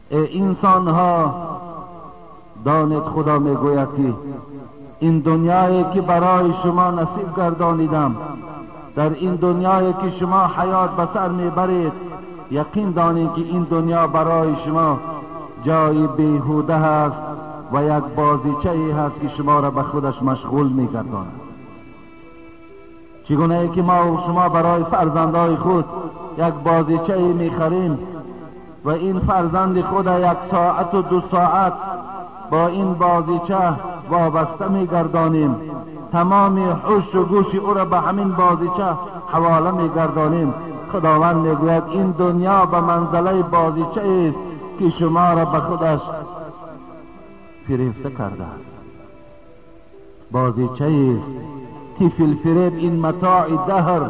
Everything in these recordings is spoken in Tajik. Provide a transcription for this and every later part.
ای انسان ها، دانید خدا میگوید که این دنیایی که برای شما نصیب گردانیدم، در این دنیایی که شما حیات به سر میبرید، یقین دانید که این دنیا برای شما جای بیهوده است و یک بازیچه ای هست که شما را به خودش مشغول میگرداند. چگونه ای که ما و شما برای فرزندهای خود یک بازیچه ای میخریم و این فرزند خود یک ساعت و دو ساعت با این بازیچه وابسته میگردانیم، تمام هوش و گوش او را به همین بازیچه حواله میگردانیم. خداوند میگوید این دنیا به منزله بازیچه است که شما را به خودش فریفته کرده است. بازیچه است، طفل فریب، این متاع دهر،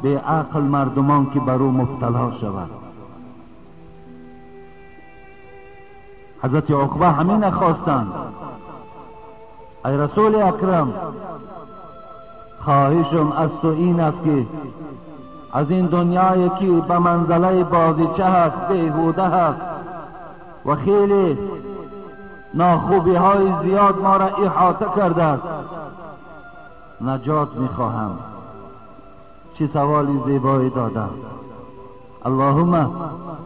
به عقل مردمان که بر او مبتلا شود. حضرت عقبه همین خواستند، ای رسول اکرم، خواهشم از تو این است که از این دنیایی که به منزله بازیچه هست، بیهوده هست و خیلی ناخوبی های زیاد ما را احاطه کرده است، نجات میخواهم. چه سوالی زیبایی دادم. اللهم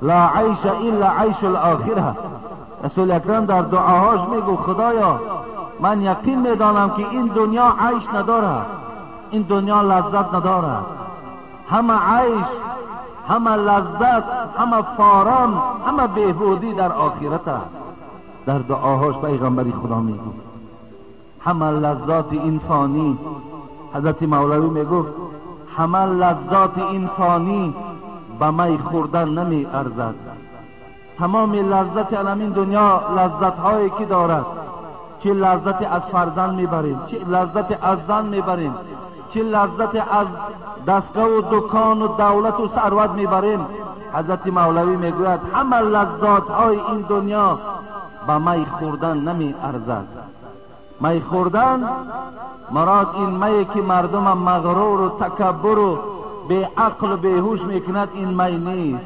لا عیش الا عیش الاخره. رسول اکرم در دعاهاش میگو خدایا من یقین میدانم که این دنیا عیش ندارد، این دنیا لذت ندارد، همه عیش، همه لذت، همه فاران، همه بهبودی در آخرت است. در دعاهاش پیغمبری خدا میگو همه لذات این فانی. حضرت مولوی میگفت همه لذات این فانی به می خوردن نمی ارزد. تمام لذت این دنیا، لذت هایی که دارد، چه لذت از فرزند میبریم، چه لذت از زن میبریم، چه لذت از دستگاه و دکان و دولت و ثروت میبریم. حضرت مولوی میگوید همه لذات های این دنیا به می خوردن نمی ارزد. می خوردن مراد این می که مردم مغرور و تکبر و بی عقل و بیهوش میکند، این می نیست،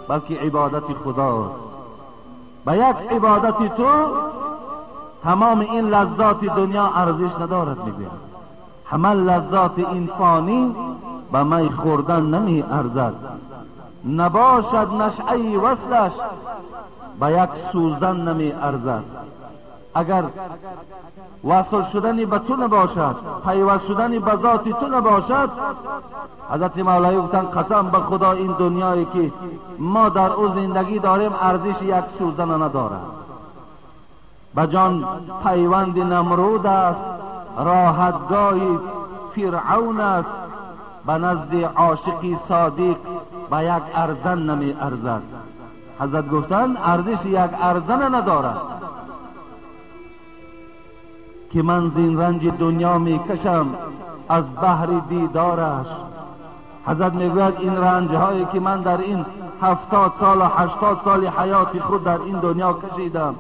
بلکه عبادت خداست. به یک عبادت تو تمام این لذات دنیا ارزش ندارد. میگوید همه لذات این فانی به می خوردن نمی ارزد. نباشد نشعه وصلش به یک سوزن نمی ارزد. اگر وصل شدنی به تو نباشد، پیوست شدنی به ذات تو نباشد، حضرت مولوی گفتن قسم به خدا این دنیایی که ما در او زندگی داریم ارزش یک سوزن ندارد. به جان پیوند نمرود است، راحتگاه فرعون است، به نزد عاشقی صادق به یک ارزن نمی ارزد. حضرت گفتن ارزش یک ارزن ندارد که من زین رنج دنیا میکشم از بحر دیدارش. حضرت میگوید این رنج هایی که من در این 70 سال و 80 سال حیات خود در این دنیا کشیدم،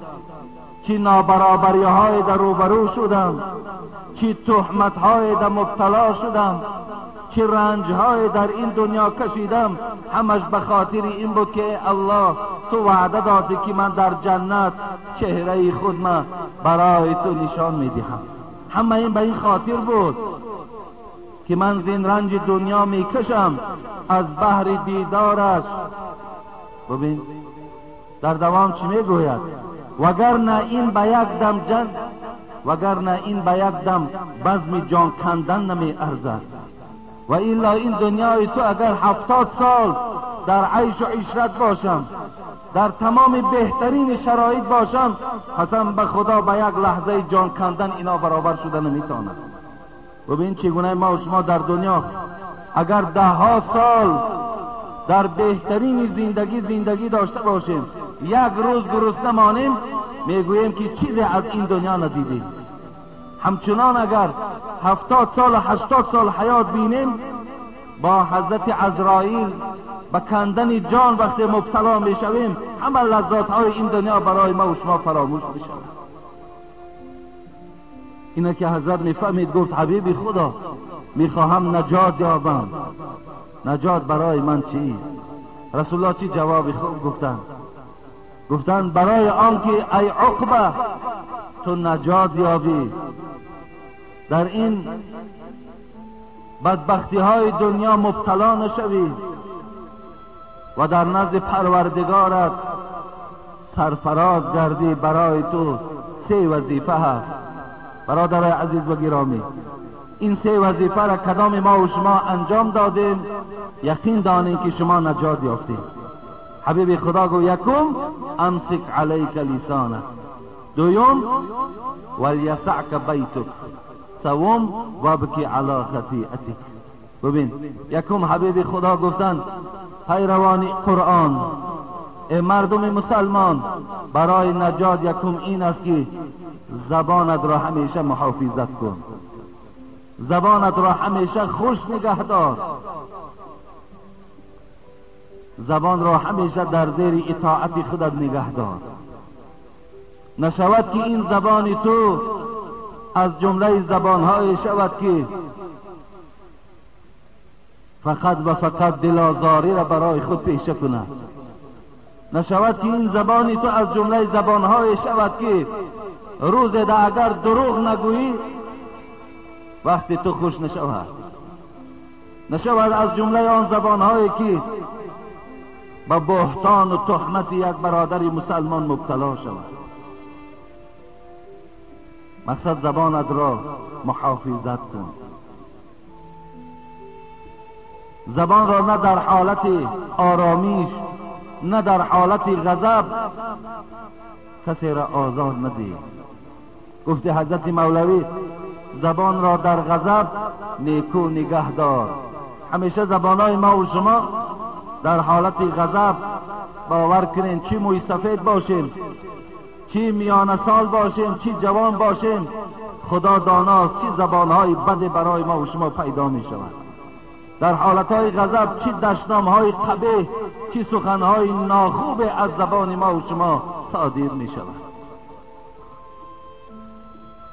چی نابرابری های در روبرو شدم، چی تهمت های در مبتلا شدم، چی رنج های در این دنیا کشیدم، همش به خاطر این بود که الله تو وعده دادی که من در جنت چهره خود من برای تو نشان میدهم. همه این به این خاطر بود که من زین رنج دنیا میکشم از بحر دیدارش. ببین در دوام چی میگوید؟ وگرنه این به یک دم جن، وگرنه این به یک دم بزم جان کندن نمی ارزد. و الا این دنیای تو اگر 70 سال در عیش و عشرت باشم، در تمام بهترین شرایط باشم، قسم به خدا به یک لحظه جان کندن اینا برابر شده نمیتواند. ببین چگونه ما و شما در دنیا اگر 10 سال در بهترین زندگی داشته باشیم، یک روز گرسنه مانیم، میگوییم که چیزی از این دنیا ندیدیم. همچنان اگر 70 سال و 80 سال حیات بینیم، با حضرت عزرائیل به کندن جان وقتی مبتلا میشویم، همه لذات های این دنیا برای ما و شما فراموش میشود. اینه که حضرت میفهمید، گفت حبیبی خدا میخواهم نجات یابم، نجات برای من چیست؟ رسول الله چی جواب خوب گفتند؟ گفتند برای آنکه ای عقبه تو نجات یابی، در این بدبختی های دنیا مبتلا نشوی و در نزد پروردگارت سرفراز گردی، برای تو سه وظیفه هست. برادر عزیز و گرامی، این سه وظیفه را کدام ما و شما انجام دادیم، یقین دانیم که شما نجات یافتیم. حبیب خدا گو یکم امسک علیک لسانک، دویم ولیسعک بیتک، سوم وابکی علی خطیئتک. ببین، یکم حبیب خدا گفتند پیروان قرآن، ای مردم مسلمان، برای نجات یکم این است که زبانت را همیشه محافظت کن، زبانت را همیشه خوش نگه دار، زبان را همیشه در زیر اطاعت خودت نگه دار. نشود که این زبان تو از جمله زبانهای شود که فقط و فقط دلازاری را برای خود پیشه کند. نشود که این زبان تو از جمله زبانهای شود که روز ده اگر دروغ نگویی وقتی تو خوش نشود. نشود از جمله آن زبانهایی که به بهتان و تهمت یک برادر مسلمان مبتلا شود. مقصد زبانت را محافظت کن. زبان را نه در حالت آرامیش نه در حالت غضب کسی را آزار ندی. گفته حضرت مولوی زبان را در غضب نیکو نگه دار. همیشه زبانهای ما و شما در حالت غضب، باور کنین چی موی سفید باشیم، چی میانه سال باشیم، چی جوان باشیم، خدا داناست چی زبانهای بد برای ما و شما پیدا می شود. در حالتهای غضب چی دشنامهای قبیح، چی سخنهای ناخوب از زبان ما و شما صادر می شود.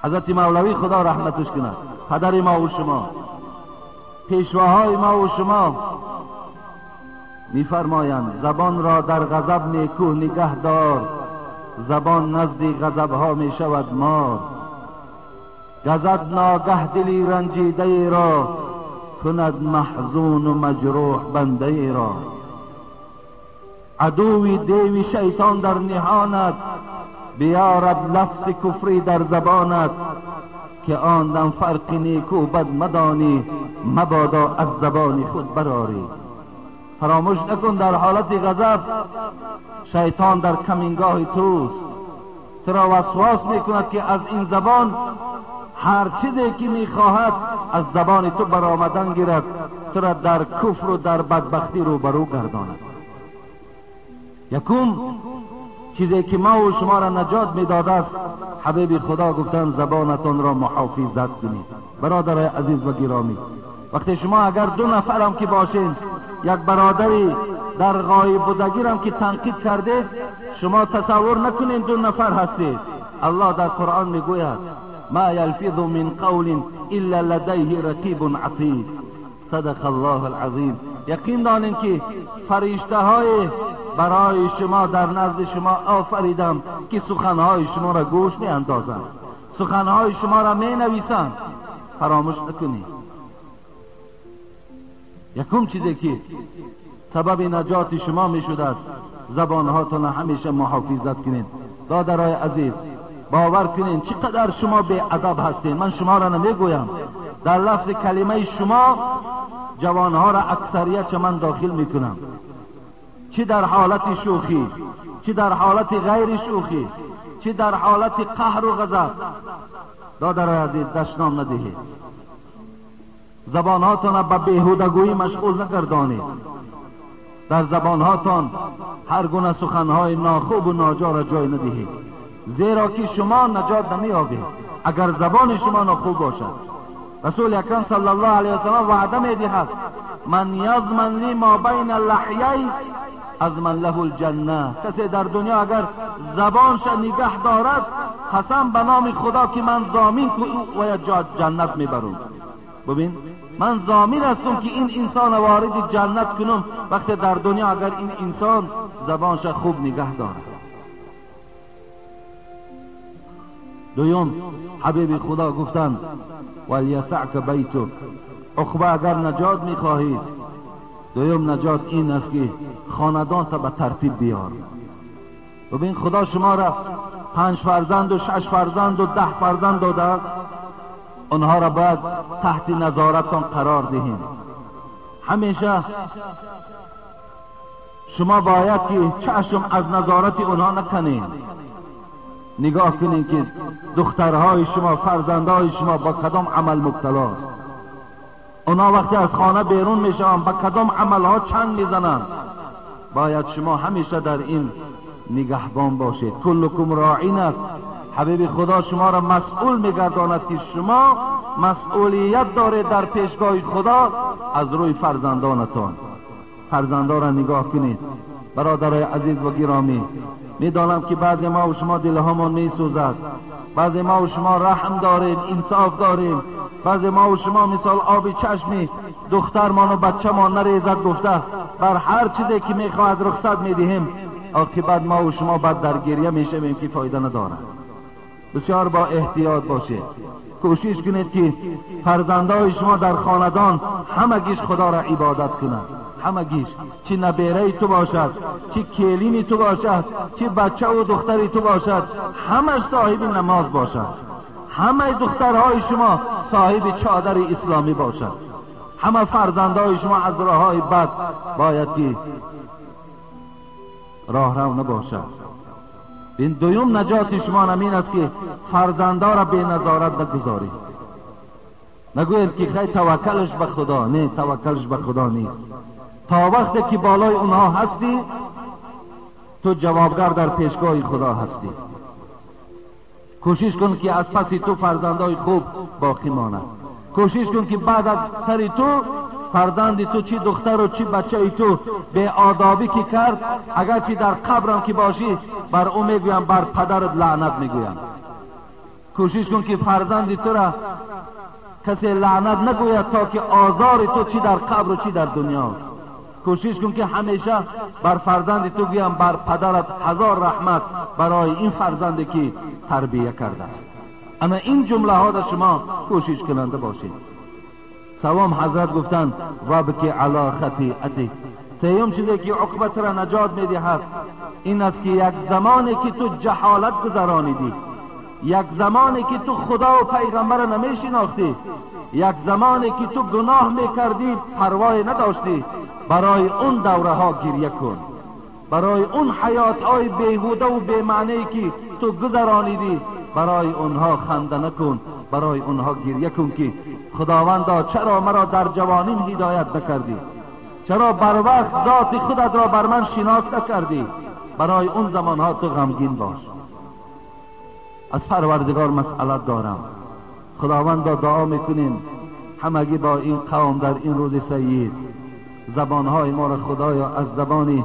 حضرت مولوی خدا رحمتش کند، پدر ما و شما، پیشواهای ما و شما میفرمایند زبان را در غضب نیکو نگه دار، زبان نزد غضبها می شود مار. گزد ناگه دلی رنجیده را، کند محزون و مجروح بنده را. عدوی دیوی شیطان در نهانت، بیارد لفظ کفری در زبانت، که آن دم فرق نیکو بد مدانی، مبادا از زبان خود براری. فراموش نکن در حالت غضب شیطان در کمینگاه توست، تو را وسواس میکند که از این زبان هر چیزی که میخواهد از زبان تو برآمدن گیرد، تو را در کفر و در بدبختی روبرو گرداند. یکم چیزی که ما و شما را نجات میداد است، حبیب خدا گفتن زبانتان را محافظت کنید. برادر عزیز و گرامی، وقتی شما اگر دو نفرم که باشین، یک برادری در غایب بودگیرم که تنقید کرده، شما تصور نکنین دو نفر هستید. الله در قرآن میگوید ما یلفظ من قول الا لدیه رقیب عتید. صدق الله العظیم. یقین دانین که فرشته های برای شما در نزد شما آفریدم که سخنهای شما را گوش می اندازند، سخنهای شما را می نویسند. فراموش نکنید. یکم چیزی که سبب نجات شما می شده است، زبانهاتان همیشه محافظت کنید. برادرای عزیز، باور کنین چقدر شما بی ادب هستین. من شما را نمیگویم، در لفظ کلمه شما جوانها را اکثریت من داخل میکنم، چی در حالت شوخی، چی در حالت غیر شوخی، چی در حالت قهر و غضب. برادرای عزیز، دشنام ندهید، زبانهاتان را به بیهودگویی مشغول نگردانید. در زبانهاتان هر گونه سخنهای ناخوب و ناجا را جای ندهید، زیرا که شما نجات نمییابید اگر زبان شما ناخوب باشد. رسول اکرم صلی الله علیه وسلم وعده میدهد من یضمن لی ما بین لحیی اضمن له الجنه. کسی در دنیا اگر زبانش نگه دارد، قسم به نام خدا که من ضامین که او و جنت میبرم. ببین من ضامن هستم که این انسان وارد جنت کنم وقتی در دنیا اگر این انسان زبانش خوب نگه دارد. دوم حبیب خدا گفتند ولیسعک بیتک، عقبه اگر نجات میخواهید، دوم نجات این است که خاندان تا به ترتیب بیار. ببین خدا شما را 5 فرزند و 6 فرزند و 10 فرزند داده، آنها را باید تحت نظارتتان قرار دهیم. همیشه شما باید که چشم از نظارت آنها نکنید، نگاه کنید که دخترهای شما، فرزندهای شما با کدام عمل مبتلا است. آنها وقتی از خانه بیرون میشوند با کدام عملها چنگ میزنند. باید شما همیشه در این نگهبان باشید. کلکم راعین است. حبیب خدا شما را مسئول میگرداند که شما مسئولیت دارید در پیشگاه خدا از روی فرزندانتان. فرزندان را نگاه کنید. برادرای عزیز و گرامی، میدانم که بعضی ما و شما دلهامان میسوزد، بعضی ما و شما رحم داریم، انصاف داریم، بعضی ما و شما مثال آب چشمی دخترمان و بچه‌مان نریزد گفته بر هر چیزی که میخواهد رخصت میدهیم، عاقبت ما و شما بعد در گریه میشویم که فایده ندارد. بسیار با احتیاط باشید. کوشش کنید که فرزندای شما در خاندان همگیش خدا را عبادت کنند، همگیش، چی نبیره تو باشد، چی کلینی تو باشد، چی بچه و دختری تو باشد، همش صاحب نماز باشد، همه دخترهای شما صاحب چادر اسلامی باشد، همه فرزندهای شما از راههای بد باید که راه رو نباشد. این دوم نجات شما همین است که فرزندا را به نظارت نگذارید. نگویید که خیلی توکلش به خدا، نه، توکلش به خدا نیست. تا وقتی که بالای اونها هستی تو جوابگر در پیشگاه خدا هستی. کوشش کن که از پس تو فرزندای خوب باقی ماند. کوشش کن که بعد از سر تو فرزند تو، چی دختر و چی بچه تو به آدابی که کرد، اگر چی در قبرم که باشی بر او میگویم بر پدرت لعنت میگویم. کوشش کن که فرزند تو را کسی لعنت نگوید تا که آزار تو چی در قبر و چی در دنیا. کوشش کن که همیشه بر فرزند تو گویم بر پدرت هزار رحمت برای این فرزندی که تربیه کرده است. اما این جمله ها در شما کوشش کننده باشید. سوم حضرت گفتند وابکی علی خطیئتک. سیوم چیزی که عقبت را نجات میدهد این است که یک زمانی که تو جهالت گذرانیدی، یک زمانی که تو خدا و پیغمبر را نمیشناختی، یک زمانی که تو گناه میکردی پروای نداشتی، برای اون دوره ها گریه کن، برای اون حیات های بیهوده و بی‌معنی که تو گذرانیدی برای اونها خنده نکن، برای اونها گریه کن که خداوندا چرا مرا در جوانیم هدایت نکردی، چرا بر وقت ذات خودت را بر من شناس نکردی. برای اون زمانها تو غمگین باش. از پروردگار مسئلت دارم. خداوندا دعا میکنیم همگی با این قوم در این روز سعید زبانهای ما را خدایا از زبانی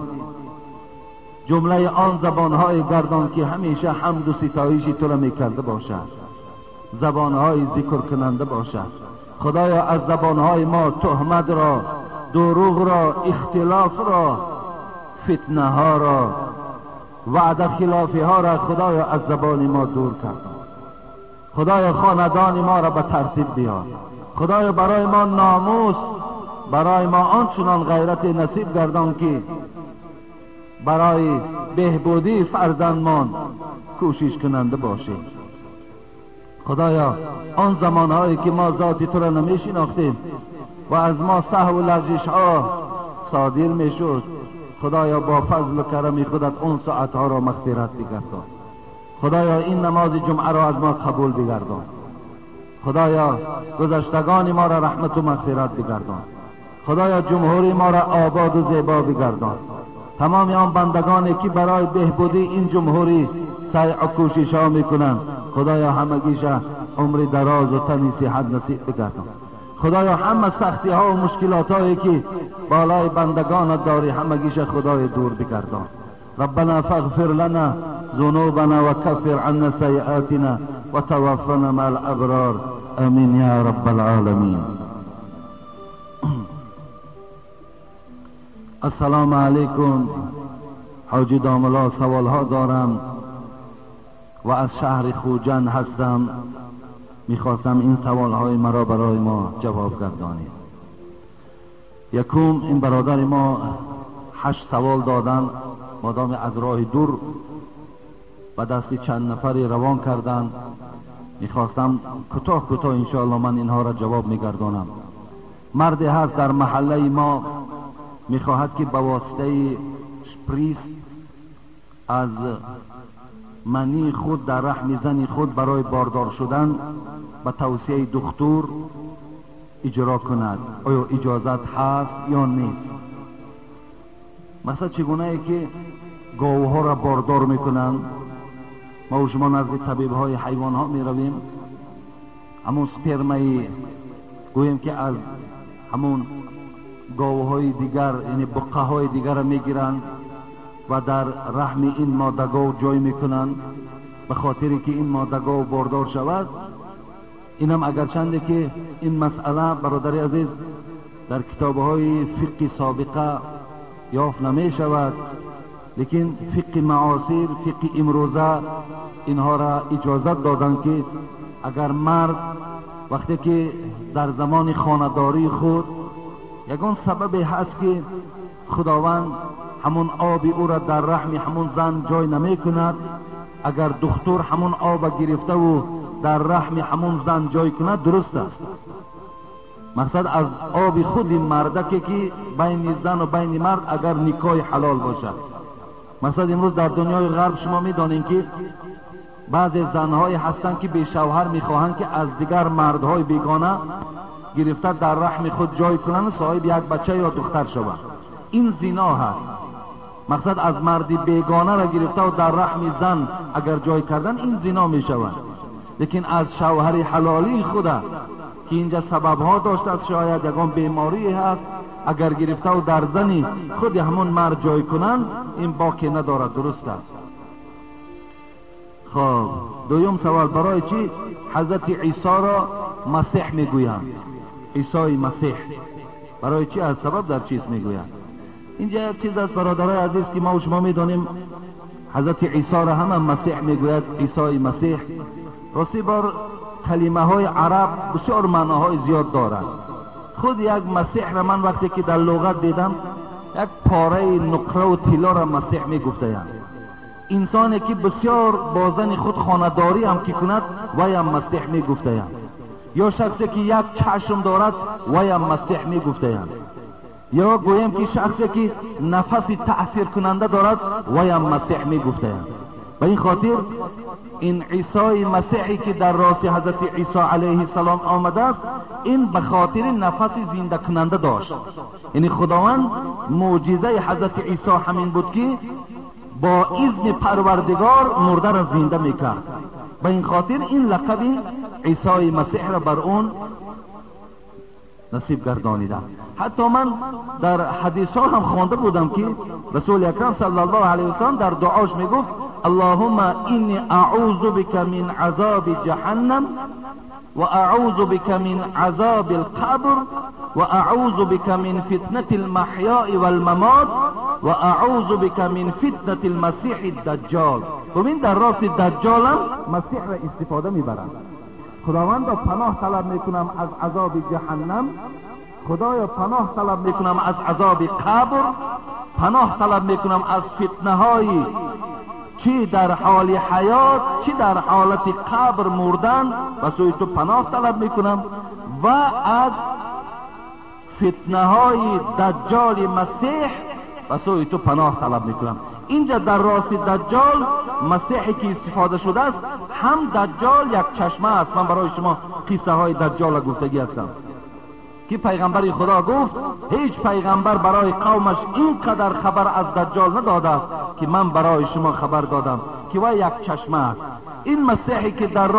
جمله آن زبانهای گردان که همیشه حمد و ستایش تو را میکرده باشد، زبانهای ذکر کننده باشد. خدایا از زبانهای ما تهمت را، دروغ را، اختلاف را، فتنه ها را، وعده خلافی ها را خدایا از زبان ما دور کردن. خدایا خاندان ما را به ترتیب بیار. خدایا برای ما ناموس، برای ما آنچنان غیرت نصیب گردان که برای بهبودی فرزندمان کوشش کننده باشیم. خدایا آن زمانهایی که ما ذات تو را نمی شناختیم و از ما سهو و لغزش ها صادر می شد، خدایا با فضل و کرم خودت اون ساعتها را مغفرت بگردان. خدایا این نماز جمعه را از ما قبول بگردان. خدایا گذشتگان ما را رحمت و مغفرت بگردان. خدایا جمهوری ما را آباد و زیبا بگردان. تمام آن بندگانی که برای بهبودی این جمهوری سعی و کوشش ها میکنند، خدایا همگیش عمر دراز و تنی صحت نصیب بگردان. خدایا همه سختی ها و مشکلات هایی که بالای بندگانت داری همگیش خدای دور بگردان. ربنا فاغفر لنا ذنوبنا وكفر عنا سيئاتنا وتوفنا مع الابرار، امين يا رب العالمين. Ассалому алайкум ҳоҷи домулло, саволҳо дорам ва аз шаҳри Хуҷанд ҳастам. Мехостам ин саволҳои маро барои мо ҷавоб гардонед. Якум, ин бародари мо 8 савол доданд, модоме аз роҳи дур ба дасти чанд нафаре равон карданд. Мехостам кӯтоҳ кӯтоҳ иншоалло ман инҳоро ҷавоб мегардонам. Марде ҳаст дар маҳаллаи мо, мехоҳад ки ба воситаи шприс аз мании худ дар раҳми зани худ барои бордор шудан ба тавсияи духтур иҷро кунад. Оё иҷозат ҳаст ё нест? Масалан, чигунае ки говҳоро бордор мекунанд, мо шумо назди табибҳои ҳайвонҳо меравем, ҳамон спермаи гӯем ки аз ҳамон говҳои дигар, яъне буққаҳои дигарро мегиранд ва дар раҳми ин модагов ҷой мекунанд ба хотире ки ин модагов бордор шавад. Инам агарчанде ки ин масъала, бародари азиз, дар китобҳои фиқҳи собиқа ёфт намешавад, лекин фиқҳи маосир, фиқҳи имрӯза инҳоро иҷозат доданд ки агар мард вақте ки дар замони хонадории худ ягон сабабе ҳаст ки худованд ҳамон оби ӯро дар раҳми ҳамон зан ҷой намекунад, агар духтур ҳамон оба гирифтаву дар раҳми ҳамон зан ҷой кунад, дуруст аст. Мақсад аз оби худи мардаке ки байни зану байни мард агар никоҳи ҳалол бошад. Мақсад имрӯз дар дунёи ғарб шумо медонед ки баъзе занҳое ҳастанд ки бешавҳар мехоҳанд ки аз дигар мардҳои бегона гирифта дар раҳми худ ҷой кунанд, соҳиби як бача ё духтар шаванд. Ин зино ҳаст. Мақсад аз марди бегонаро гирифта дар раҳми зан агар ҷой кардан, ин зино мешавад. Лекин аз шавҳари ҳалолии худа ки инҷа сабабҳо доштааст, шояд ягон беморӣ ҳаст, агар гирифтаву дар зани худи ҳамон мард ҷой кунанд, ин боке надорад, дуруст аст. Хоб, дуюм савол: барои чӣ ҳазрати Исоро Масеҳ мегӯянд? Исои Масеҳ барои чӣ аз сабаб дар чиз мегӯянд? Инҷа як чиз аст, бародарои азиз, ки мо шумо медонем ҳазрати Исоро ҳама Масеҳ мегӯяд, Исои Масеҳ. Рости бор калимаҳои араб бисёр маъноҳои зиёд дорад. Худ як масеҳро ман вақте ки дар луғат дидам, як пораи нуқраву тиллоро масеҳ мегуфтаянд. Инсоне ки бисёр бо зани худ хонадорӣ ҳам ки кунад, ваям масеҳ мегуфтаянд. Ё шахсе ки як чашм дорад, ваям масеҳ мегуфтаянд. Ё гӯем ки шахсе ки нафаси таъсиркунанда дорад, ваям масеҳ мегуфтаянд. Ба ин хотир ин Исои Масеҳе ки дар рости ҳазрати Исо алайҳиссалом омадааст, ин ба хотири нафаси зиндакунанда дошт. Яъне Худованд мӯъҷизаи ҳазрати Исо ҳамин буд ки бо изни Парвардигор мурдаро зинда мекард. Ба ин хотир ин лақаби Исои Масеҳро бар он насиб гардонида. Ҳатто ман дар ҳадисҳо ҳам хонда будам ки Расули Акрам саллаллоҳу алайҳи васаллам дар дуош мегуфт: Аллоҳумма инни аъузу бика мин азоби ҷаҳаннам ва аъузу бика мин азоби алқабр ва аъузу бика мин фитнати алмаҳёи валмамот ва аъузу бика мин фитнати алмасиҳи даҷҷол. Бубин, дар рости даҷҷолам масеҳро истифода мебаранд. Худовандо, паноҳ талаб мекунам аз азоби ҷаҳаннам, Худоё паноҳ талаб мекунам аз азоби қабр, паноҳ талаб мекунам аз фитнаҳои чӣ дар ҳоли ҳаёт, чӣ дар ҳолати қабр мурдан, ба сӯи ту паноҳ талаб мекунам ва аз фитнаҳои даҷҷоли масеҳ ба сӯи ту паноҳ талаб мекунам. Инҷа дар рости даҷҷол масеҳе ки истифода шудааст, ҳам даҷҷол як чашма аст. Ман барои шумо қиссаҳои даҷҷолро гуфтагӣ ҳастам ки пайғамбари Худо гуфт ҳеҷ пайғамбар барои қавмаш ин қадар хабар аз даҷҷол надодааст ки ман барои шумо хабар додам ки вай як чашма аст. Ин масеҳе ки дар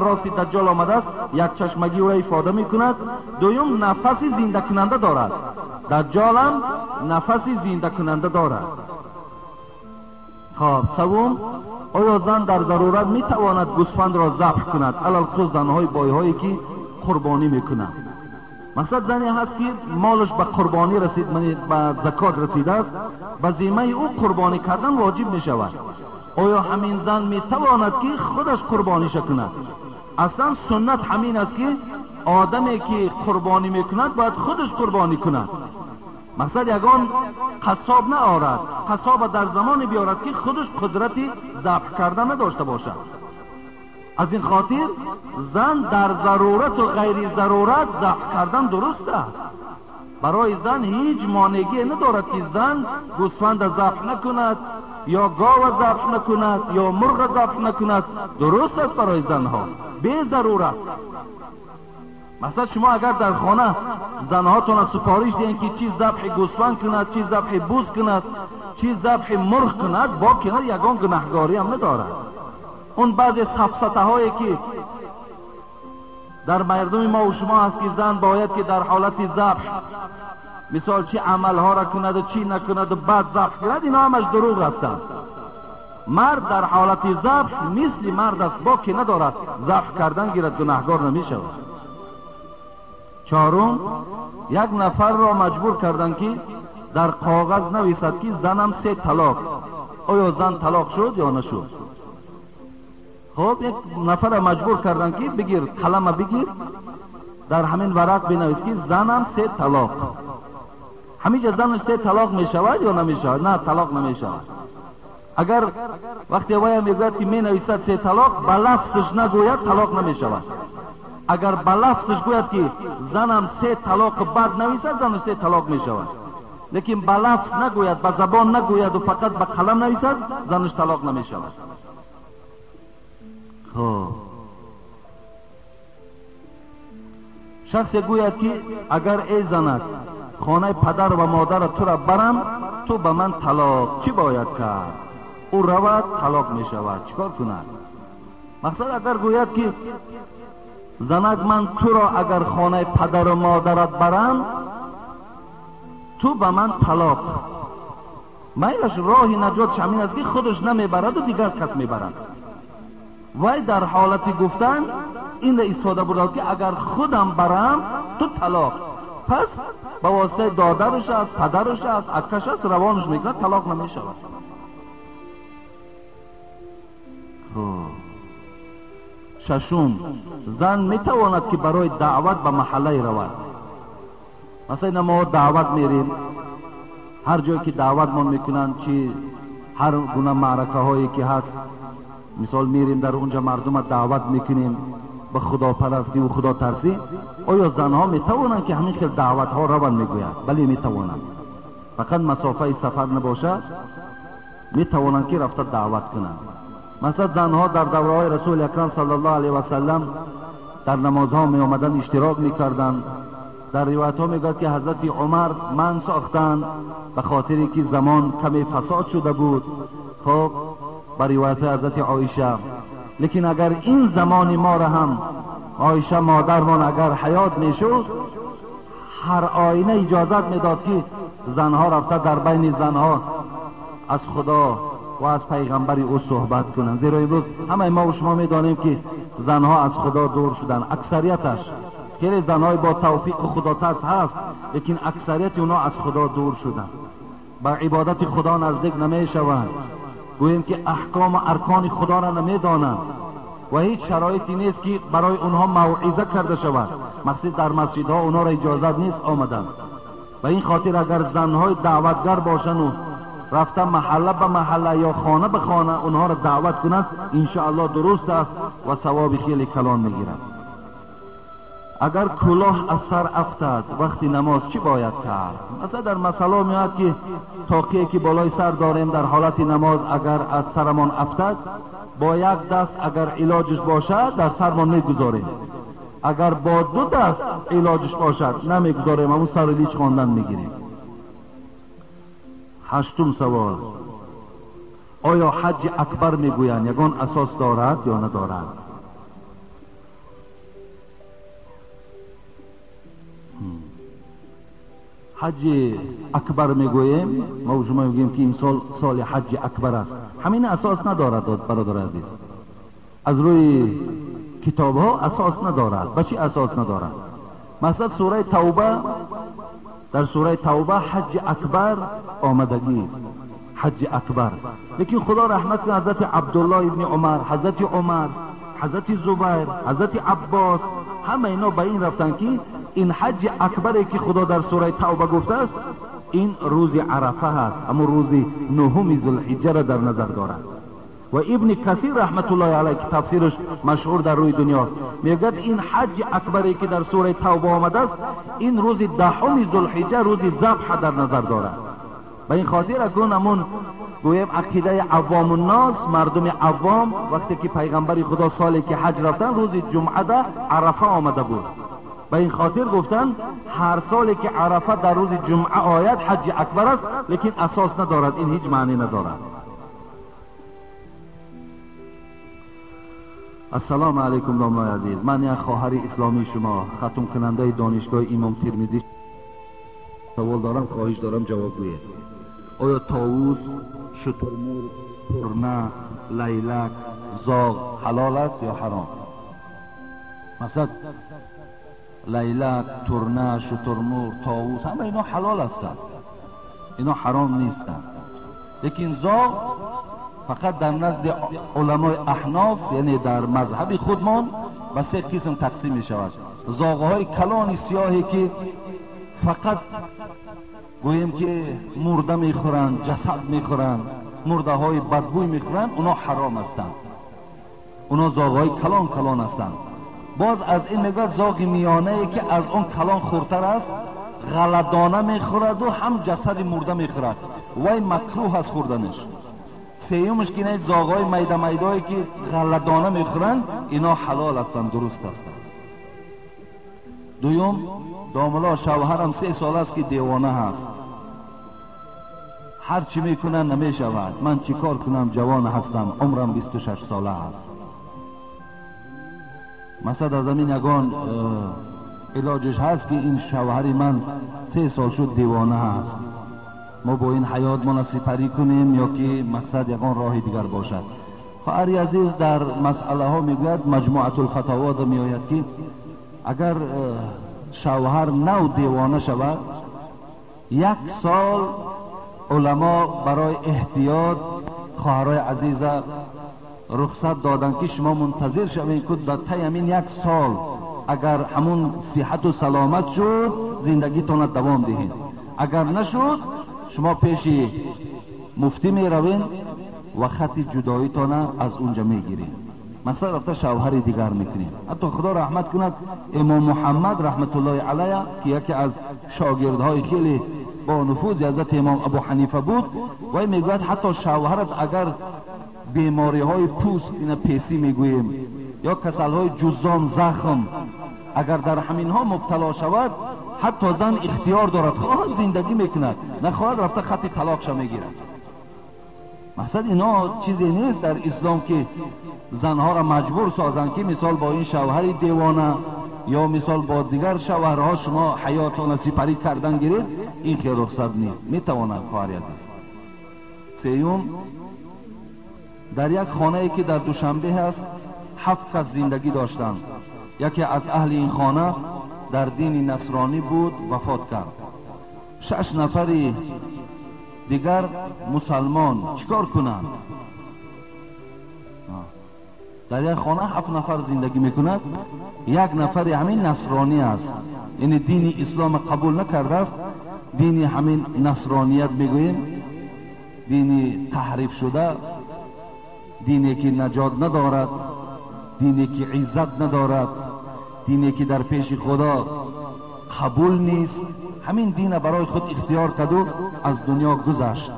рости даҷҷол омадааст, як чашмагӣ ӯро ифода мекунад. Дуюм, нафаси зиндакунанда дорад. Даҷҷолам нафаси зиндакунанда дорад. Хоб, севум: оё зан дар зарурат метавонад гӯсфандро забҳ кунад? Алалхусус занҳои бойҳое ки қурбонӣ мекунанд. Мақсад зане ҳаст ки молаш ба қурбонӣ расид, ба закот расидааст, ба зиммаи ӯ қурбонӣ кардан воҷиб мешавад. Оё ҳамин зан метавонад ки худаш қурбониша кунад? Аслан суннат ҳамин аст ки одаме ки қурбонӣ мекунад бояд худаш қурбонӣ кунад. Мақсад ягон қассоб наорад, қассоба дар замоне биёрад ки худаш қудрати забҳ карда надошта бошад. Аз ин хотир зан дар зарурату ғайри зарурат забҳ кардан дуруст аст. Барои зан ҳеҷ монеъе надорад ки зан гӯсфанда забҳ накунад ё гова забҳ накунад ё мурға забҳ накунад. Дуруст аст барои занҳо бе зарурат. Масалан шумо агар дар хона занҳотонро супориш диҳед ки чӣ забҳи гӯсфанд кунад, чӣ забҳи буз кунад, чӣ забҳи мурғ кунад, боки на ягон гунаҳгорӣ ҳам надорад. Он баъзе сафсатаҳое ки дар мардуми мо ва шумо ҳаст ки зан бояд ки дар ҳолати забҳ мисол чӣ амалҳоро кунаду чӣ накунаду баъд забҳ кунад, ино ҳамаш дурӯғ ҳастанд. Мард дар ҳолати забҳ мисли мард аст, боки надорад, забҳ кардан гирад, гунаҳгор намешавад. Чорум, як нафарро маҷбур карданд ки дар коғаз нависад ки занам 3 талоқ. Оё зан талоқ шуд ё нашуд? Хоб, як нафарро маҷбур карданд ки бигир, қалама бигир, дар ҳамин варақ бинавис ки занам 3 талоқ. Ҳаминҷа занаш 3 талоқ мешавад ё намешавад? На, талоқ намешавад. Агар вақте вая мегӯяд ки менависад 3 талоқ, ба лафзаш нагӯяд, талоқ намешавад. Агар ба лафзаш гӯяд ки занам 3 талоқ баъд нависад, занаш 3 талоқ мешавад. Лекин ба лафз нагӯяд, ба забон нагӯяду фақат ба қалам нависад, занаш талоқ намешавад. Хоб, шахсе гӯяд ки агар эй занак хонаи падар ва модарат тура барам, ту ба ман талоқ, чӣ бояд кард? Ӯ равад, талоқ мешавад, чӣ кор кунад? Мақсад агар гӯяд ки занак ман туро агар хонаи падару модарат барам, ту ба ман талоқ, майлаш роҳи наҷотш ҳамин аст ки худаш намебараду дигар кас мебарад. Вай дар ҳолати гуфтан инро истифода бурдад ки агар худам барам, ту талоқ. Пас ба воситаи додараш аст, падараш аст, аккаш аст, равонаш мекунад, талоқ намешавад. Хуб, шашум, зан метавонад ки барои даъват ба маҳаллае равад. Масалан мо даъват мерем, ҳар ҷое ки даъватмон мекунанд, чи ҳар гуна маъракаҳое ки ҳаст, мисол мерем дар онҷа мардума даъват мекунем ба худопарастӣ ва худотарсӣ. Оё занҳо метавонанд ки ҳамин хел даъватҳо раванд? Мегӯяд бале, метавонанд. Фақат масофаи сафар набошад, метавонанд ки рафта даъват кунанд. Масалан занҳо дар давраҳои расули акрам саллаллоҳу алайҳи васаллам дар намозҳо меомаданд, иштирок мекарданд. Дар ривоятҳо мегӯяд ки ҳазрати Умар ман сохтанд ба хотире ки замон каме фасод шуда буд. Хоб, ба ривояти ҳазрати Оиша. Лекин агар ин замони моро ҳам Оиша модармон агар ҳаёт мешуд, ҳар оина иҷозат медод ки занҳо рафта дар байни занҳо аз Худо ва аз пайғамбари ӯ суҳбат кунанд. Зеро имрӯз ҳамаи мо ва шумо медонем ки занҳо аз Худо дур шуданд. Аксарияташ хеле занҳои бо тавфиқу худотарс ҳаст, лекин аксарияти онҳо аз Худо дур шуданд, ба ибодати Худо наздик намешаванд, гӯем ки аҳкому аркони Худоро намедонанд ва ҳеҷ шароите нест ки барои онҳо мавъиза карда шавад. Масҷид дар масҷидҳо онҳоро иҷозат нест омадан. Ба ин хотир агар занҳои даъватгар бошанду рафта маҳалла ба маҳалла ё хона ба хона онҳоро даъват кунанд, иншоаллоҳ дуруст аст ва савоби хеле калон мегирад. Агар кулоҳ аз сар афтад вақти намоз чӣ бояд кард? Масалан дар масъала меояд ки тоқие ки болои сар дорем дар ҳолати намоз агар аз сарамон афтад, бо як даст агар илоҷиш бошад дар сармон мегузорем, агар бо ду даст илоҷиш бошад намегузорем, ҳамун сару лич хондан мегирем. Ҳаштум савол: оё ҳаҷҷи акбар мегӯянд ягон асос дорад ё надорад? Ҳаҷҷи акбар мегӯем, мо шумо мегӯем ки имсол соли ҳаҷҷи акбар аст. Ҳамин асос надорад, бародари азиз. Аз рӯи китобҳо асос надорад. Ба чӣ асос надорад? مثلا سوره توبه، در سوره توبه حج اکبر آمدگی، حج اکبر. لیکن خدا رحمت کنه حضرت عبدالله ابن عمر، حضرت عمر، حضرت زبیر، حضرت عباس، همه اینا به این رفتن که این حج اکبری که خدا در سوره توبه گفته است این روز عرفه هست، اما روز نهم ذوالحجه را در نظر دارد. و ابن کثیر رحمت الله علیه که تفسیرش مشهور در روی دنیاست میگوید این حج اکبری که در سوره توبه آمده است این روز دهم ذوالحجه، روز ذبح در نظر دارد. به این خاطر اکنون همون گویم عقیده عوام الناس، مردم عوام، وقتی که پیغمبر خدا سالی که حج رفتن روز جمعه در عرفه آمده بود، به این خاطر گفتن هر سالی که عرفه در روز جمعه آید حج اکبر است، لیکن اساس ندارد، این هیچ معنی ندارد. السلام علیکم داملای عزیز، من یک خواهر اسلامی شما، ختم کننده دانشگاه امام ترمذی، سوال دارم، خواهش دارم جواب گویید. آیا طاووس، شترمرغ، ترنه، لیلک، زاغ حلال است یا حرام؟ مثلا لیلک، ترنه، شترمرغ، طاووس، همه اینا حلال هستند، اینا حرام نیستند. لیکن زاغ فقط در نزد علمای احناف، یعنی در مذهب خودمان، به سه قسم تقسیم می شود. زاغهای کلان سیاهی که فقط گوییم که مرده میخورند، جسد میخورند، مرده های بدبوی میخورند، اونا حرام هستند، اونا زاغهای کلان کلان هستند. باز از این میگوید زاغ میانه ای که از اون کلان خورتر است، غلدانه میخورد و هم جسد مرده میخورد، وی مکروه است خوردنش. سیومش که نه زاغهای میده میدهایی که غلدانه میخورند، اینا حلال هستند، درست هستند. دوم، داملا شوهرم 3 سال است که دیوانه هست، هر چی میکنن نمیشود، من چیکار کنم، جوان هستم، عمرم 26 ساله است. مثلا از همین یگان علاجش هست که این شوهر من 3 سال شد دیوانه هست، ما با این حیات ما سپری کنیم یا که مقصد یگان راه دیگر باشد؟ خواهر عزیز در مسئله ها میگوید، مجموعه الفتاوا میآید که اگر شوهر نو دیوانه شود، 1 سال علما برای احتیاط خواهرای عزیز رخصت دادن که شما منتظر شوید که در طی همین 1 سال اگر همون صحت و سلامت شد زندگیتان دوام دهید، اگر نشد شما پیش مفتی می روین و خط جداییتان از اونجا میگیرین، مثلا رفته شوهر دیگر میکنیم. حتی خدا رحمت کند امام محمد رحمت الله علیه که یکی از شاگردهای خیلی با نفوذ حضرت امام ابو حنیفه بود، و میگوید حتی شوهرت اگر بیماری های پوست، اینا پیسی میگوییم، یا کسل های جزام، زخم، اگر در همین ها مبتلا شود، حتی زن اختیار دارد، خواهد زندگی میکند، نخواهد رفته خط طلاقش میگیرد. مقصد اینا چیزی نیست در اسلام که زنها را مجبور سازند که مثال با این شوهر دیوانه یا مثال با دیگر شوهرها شما حیاتان سپری کردن گیرید، این که رخصت نیست. میتواند خواهر عزیز. سیوم، در یک خانه که در دوشنبه هست 7 کس زندگی داشتند. یکی از اهل این خانه در دین نصرانی بود، وفات کرد. 6 نفری دیگر مسلمان چیکار کنند؟ در یک خانه 7 نفر زندگی میکند، یک نفر همین نصرانی است، یعنی دین اسلام قبول نکرده است، دین همین نصرانیت میگوییم، دین تحریف شده، دینی که نجات ندارد، دینی که عزت ندارد، دینی که در پیش خدا قبول نیست، همین دین برای خود اختیار کرد و از دنیا گذشت.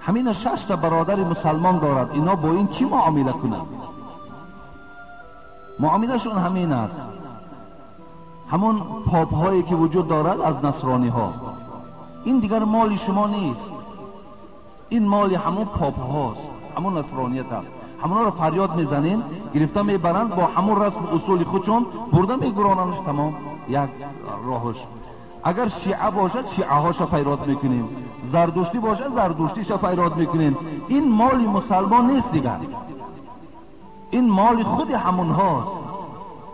همین 6 تا برادر مسلمان دارد، اینا با این چی معامله کنند؟ معاملهشون همین است، همون پاپ هایی که وجود دارد از نصرانی ها. این دیگر مال شما نیست، این مال همون پاپ هاست، همون نصرانیت است. همونا رو فریاد میزنین، گرفته میبرند با همون رسم اصول خودشون برده میگراننش، تمام یک راهش. اگر شیعه باشد شیعه هاشو فریاد میکنیم، زردشتی باشد زردشتیشو فریاد میکنیم. این مال مسلمان نیست دیگر، این مال خود همون هاست.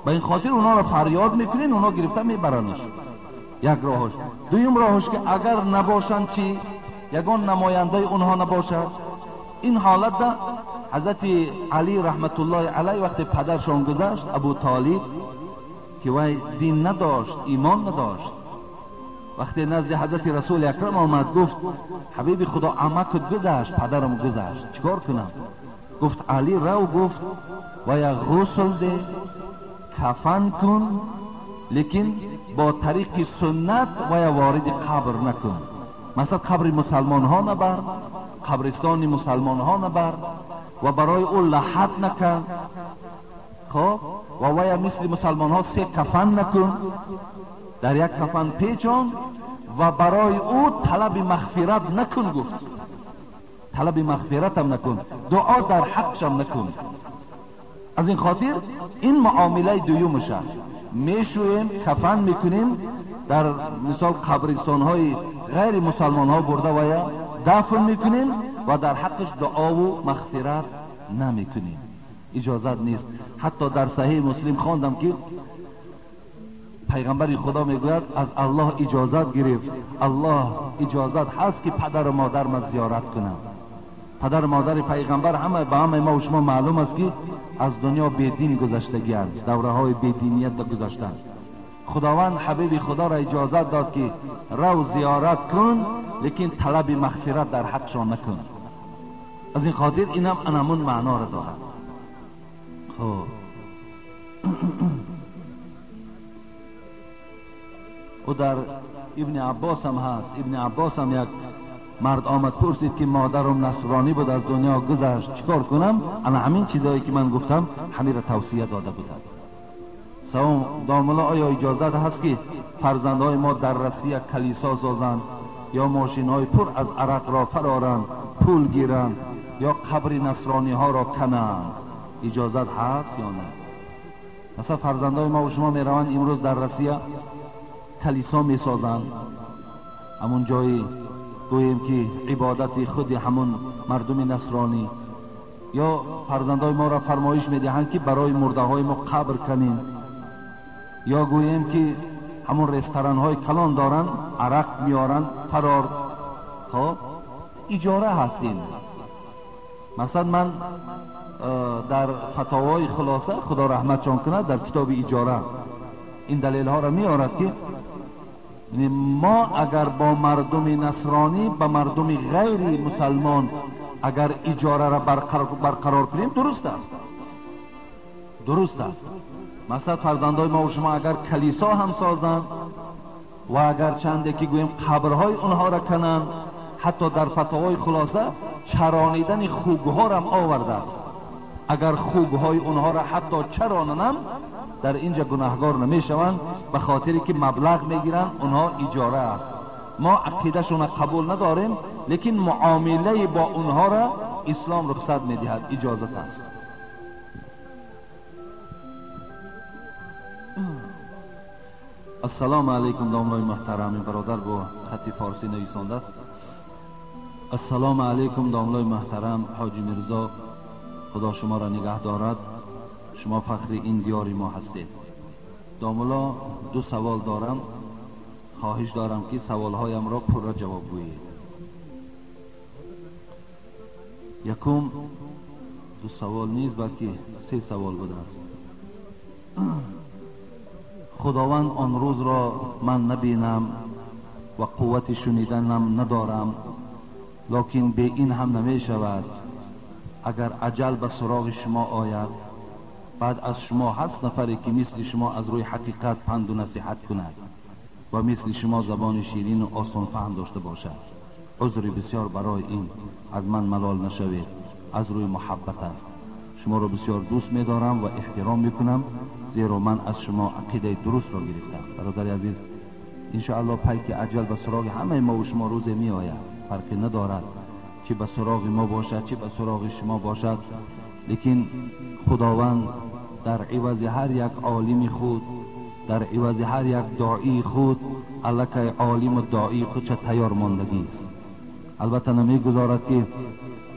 Ба ин хотир онҳоро фарёд мекунед, онҳо гирифта мебаранаш. Як роҳаш. Дуюм роҳаш ки агар набошанд чӣ? Ягон намояндаи онҳо набошад. Ин ҳолатда ҳазрати Али раҳматуллоҳи алайҳ вақте падаршон гузашт, Абу Толиб, ки вай дин надошт, имон надошт, вақте назди ҳазрати Расули Акрам омад, гуфт: ҳабиби Худо, амакат гузашт, падарам гузашт, чикор кунам? Гуфт: Али рав, гуфт, вая ғусл де, кафан кун, лекин бо тариқи суннат вая вориди қабр накун. Масалан, қабри мусалмонҳо набар, қабристони мусалмонҳо набар ва барои ӯ лаҳат накун. Хоб, ва вая мисли мусалмонҳо се кафан накун, дар як кафан печон ва барои ӯ талаби мағфират накун. Гуфт: талаби мағфиратам накун, дуо дар ҳаққшам накун. Аз ин хотир ин муомилаи дуюмаш аст. Мешӯем, кафан мекунем, дар мисол қабристонҳои ғайри мусалмонҳо бурда вая дафн мекунем ва дар ҳаққаш дуову мағфират намекунем. Иҷозат нест. Ҳатто дар Саҳеҳи Муслим хондам ки пайғамбари Худо мегӯяд, аз Аллоҳ иҷозат гирифт, Аллоҳ иҷозат ҳаст ки падару модарма зиёрат кунам. Падару модари пайғамбар ҳама ба ҳамаи мо шумо маълум аст ки аз дунё бедин гузаштагианд, давраҳои бединият гузаштанд. Худованд ҳабиби Худоро иҷозат дод ки рав зиёрат кун, лекин талаби мағфират дар ҳаққшон накун. Аз ин хотир инам анамун маъноро дорад. Хоб, ӯ дар Ибни Аббос ҳам ҳаст. Ибни Аббос ҳам як мард омад пурсид ки модарам насронӣ буд, аз дунё гузашт, чикор кунам? Ана ҳамин чизое ки ман гуфтам, ҳаминро тавсия дода буданд. Савом: домулло, оё иҷозат ҳаст ки фарзандҳои мо дар Россия калисо созанд ё мошинҳои пур аз арақро фароранд, пул гиранд ё қабри насрониҳоро кананд? Иҷозат ҳаст ё нест? Масалан, фарзандҳои мо шумо мераванд имрӯз дар Россия калисо месозанд, ҳамон ҷои гӯем ки ибодати худи ҳамон мардуми насронӣ, ё фарзандҳои моро фармоиш медиҳанд ки барои мурдаҳои мо қабр канем, ё гӯем ки ҳамон ресторанҳои калон доранд, арақ меоранд, фарор. Хоб, иҷора ҳаст ин. Масалан, ман дар фатовои хулоса, Худо раҳматшон кунад, дар китоби иҷора ин далелҳоро меорад ки мо агар бо мардуми насронӣ, ба мардуми ғайри мусалмон агар иҷораро барқарор кунем, дуруст аст, дуруст аст. Масалан, фарзандҳои мо шумо агар калисо ҳам созанд ва агар чанде ки гӯем қабрҳои онҳоро кананд, ҳатто дар фатовои хулоса чаронидани хугҳоро овардааст. Агар хугҳои онҳоро ҳатто чаронанам, дар инҷа гунаҳгор намешаванд, ба хотире ки маблағ мегиранд, онҳо иҷора аст. Мо ақидашонро қабул надорем, лекин муомилаи бо онҳоро ислом рухсат медиҳад, иҷозат аст. Ассалому алайкум, домлои муҳтарам. Ин бародар бо хати форсӣ нависондааст. Ассалому алайкум, домлои муҳтарам Ҳоҷи Мирзо, Худо шуморо нигаҳ дорад, шумо фахри ин диёри мо ҳастед. Домулло, ду савол дорам, хоҳиш дорам ки саволҳоямро пурра ҷавоб гӯед. Якум, ду савол нест, балки се савол будааст. Худованд он рӯзро ман набинам ва қуввати шуниданам надорам, лекин бе ин ҳам намешавад. Агар аҷал ба суроғи шумо ояд, баъд аз шумо ҳаст нафаре ки мисли шумо аз рӯи ҳақиқат панду насиҳат кунад ва мисли шумо забони ширину осонфаҳм дошта бошад. Узри бисёр барои ин, аз ман малол нашавед, аз рӯи муҳаббат аст. Шуморо бисёр дӯст медорам ва эҳтиром мекунам, зеро ман аз шумо ақидаи дурустро гирифтам. Бародари азиз, иншоаллоҳ пайки аҷал ба суроғи ҳамаи мо ва шумо рӯзе меояд, фарқе надорад чӣ ба суроғи мо бошад, чӣ ба суроғи шумо бошад, лекин Худованд дар ивази ҳар як олими худ, дар ивази ҳар як доии худ, аллакай олиму доии худша тайёр мондагист. Албатта намегузорад ки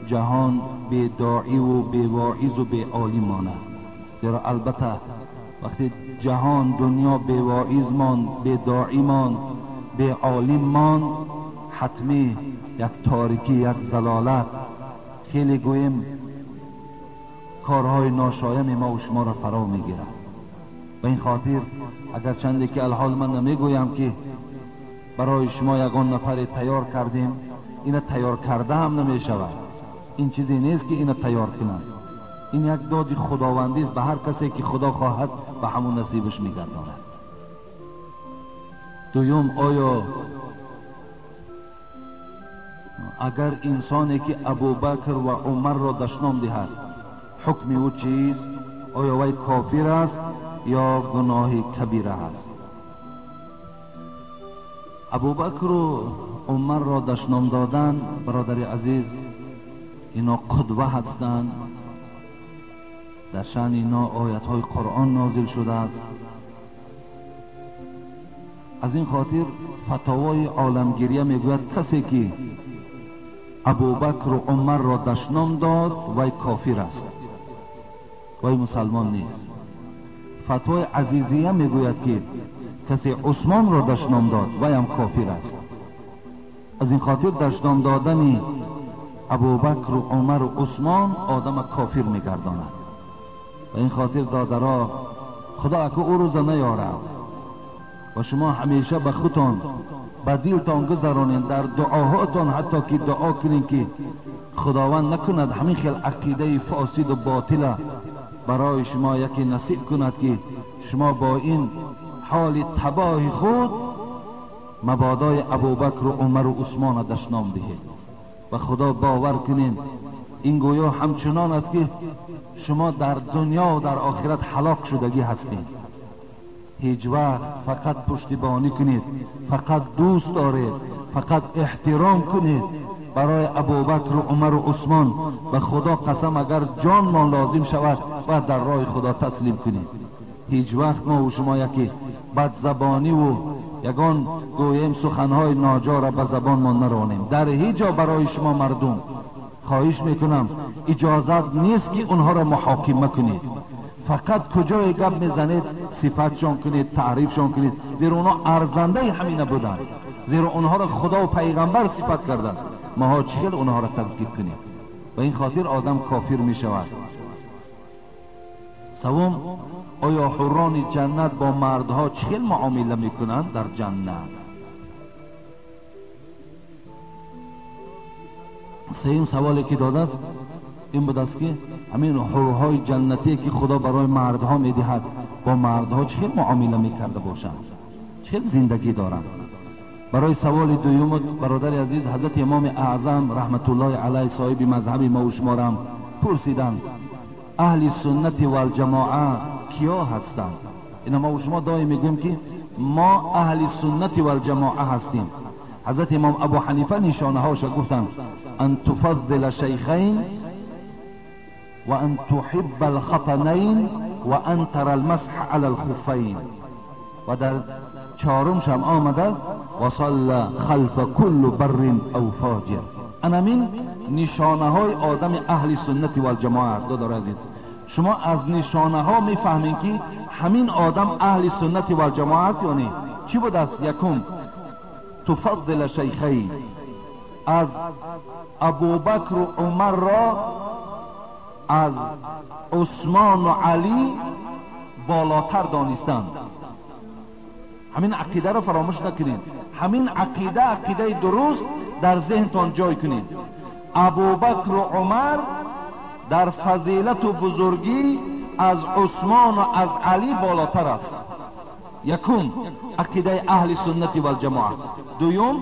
ҷаҳон бедоиву бевоизу беолим монад, зеро албатта وقتی جهان دنیا به واعظ ماند، به داعی ماند، به عالم ماند، حتمی یک تاریکی، یک ضلالت، خیلی گوییم کارهای ناشایم ما و شما را فرا میگیرد. به این خاطر اگر چندی که الحال من نمیگویم که برای شما یگان نفر تیار کردیم، اینه تیار کرده هم نمیشود. این چیزی نیست که اینه تیار کنند. این یک داد خداوندی است، به هر کسی که خدا خواهد به همون نصیبش میگرداند. دوم، آیا اگر انسانی که ابوبکر و عمر را دشنام دهد حکم او چیست؟ آیا وی کافر است یا گناه کبیره است؟ ابوبکر و عمر را دشنام دادن، برادر عزیز، اینا قدوه هستند. در شأن اینا آیت های قرآن نازل شده است. از این خاطر فتاوای عالمگیریه میگوید کسی که ابوبکر و عمر را دشنام داد وی کافر است، وی مسلمان نیست. فتوای عزیزیه میگوید که کسی عثمان را دشنام داد وی هم کافر است. از این خاطر دشنام دادن ابوبکر و عمر و عثمان آدم کافر میگرداند. و این خاطر دادرا، خدا اکو او روز نیارد و شما همیشه به خودتان، به دلتان گذرانین، در دعاهاتان حتی که دعا کنین که خداوند نکند همین خیل عقیده فاسد و باطل برای شما یکی نصیب کند که شما با این حال تباه خود مبادای ابوبکر و عمر و عثمان دشنام دهید. و خدا باور کنین این گویا همچنان است که شما در دنیا و در آخرت هلاک شدگی هستید. هیچ وقت فقط پشتیبانی کنید، فقط دوست دارید، فقط احترام کنید برای ابوبکر و عمر و عثمان. و خدا قسم اگر جان ما لازم شود باید در راه خدا تسلیم کنید. هیچ وقت ما و شما یکی بدزبانی و یگان گوییم سخنهای ناجا را به زبان ما نرانیم. در هیچ جا برای شما مردم خواهش میکنم اجازت نیست که اونها را محاکمه کنید. فقط کجای گپ میزنید صفتشان کنید، تعریفشان کنید، زیرا اونها ارزنده همینه بودند، زیرا اونها را خدا و پیغمبر صفت کرده است. ماها چخیل اونها را تنقید کنید؟ و این خاطر آدم کافر میشود. سوم، آیا حوران جنت با مردها چخیل معامله میکنند در جنت؟ سوم سوالی که داده است این بود است که همین حورهای جنتی که خدا برای مردها میدهد با مردها چه معامله میکرده باشند، چه زندگی دارند. برای سوال دوم برادر عزیز، حضرت امام اعظم رحمت الله علیه صاحب مذهب ما و شما را پرسیدند اهل سنت و الجماعه کیا هستند؟ اینا ما و شما دائم میگوییم که ما اهل سنت و الجماعه هستیم. حضرت امام ابو حنیفه نشانه هاش گفتند ان تفضل شیخین و ان تحب الخطنین و ان تر المسح علی الخفین. و در چهارمش هم آمده است و صلى خلف كل بر او فاجر. انمین نشانه های آدم اهل سنت و الجماعه است. دادار عزیز، شما از نشانه ها میفهمین که همین آدم اهل سنت و الجماعه است یا نه. چی بود است؟ یکم تفضل شیخین، از ابوبکر و عمر را از عثمان و علی بالاتر دانستند. همین عقیده را فراموش نکنید، همین عقیده عقیده درست در ذهنتان جای کنید. ابوبکر و عمر در فضیلت و بزرگی از عثمان و از علی بالاتر است. یکم عقیده اهل سنت و الجماعه. دوم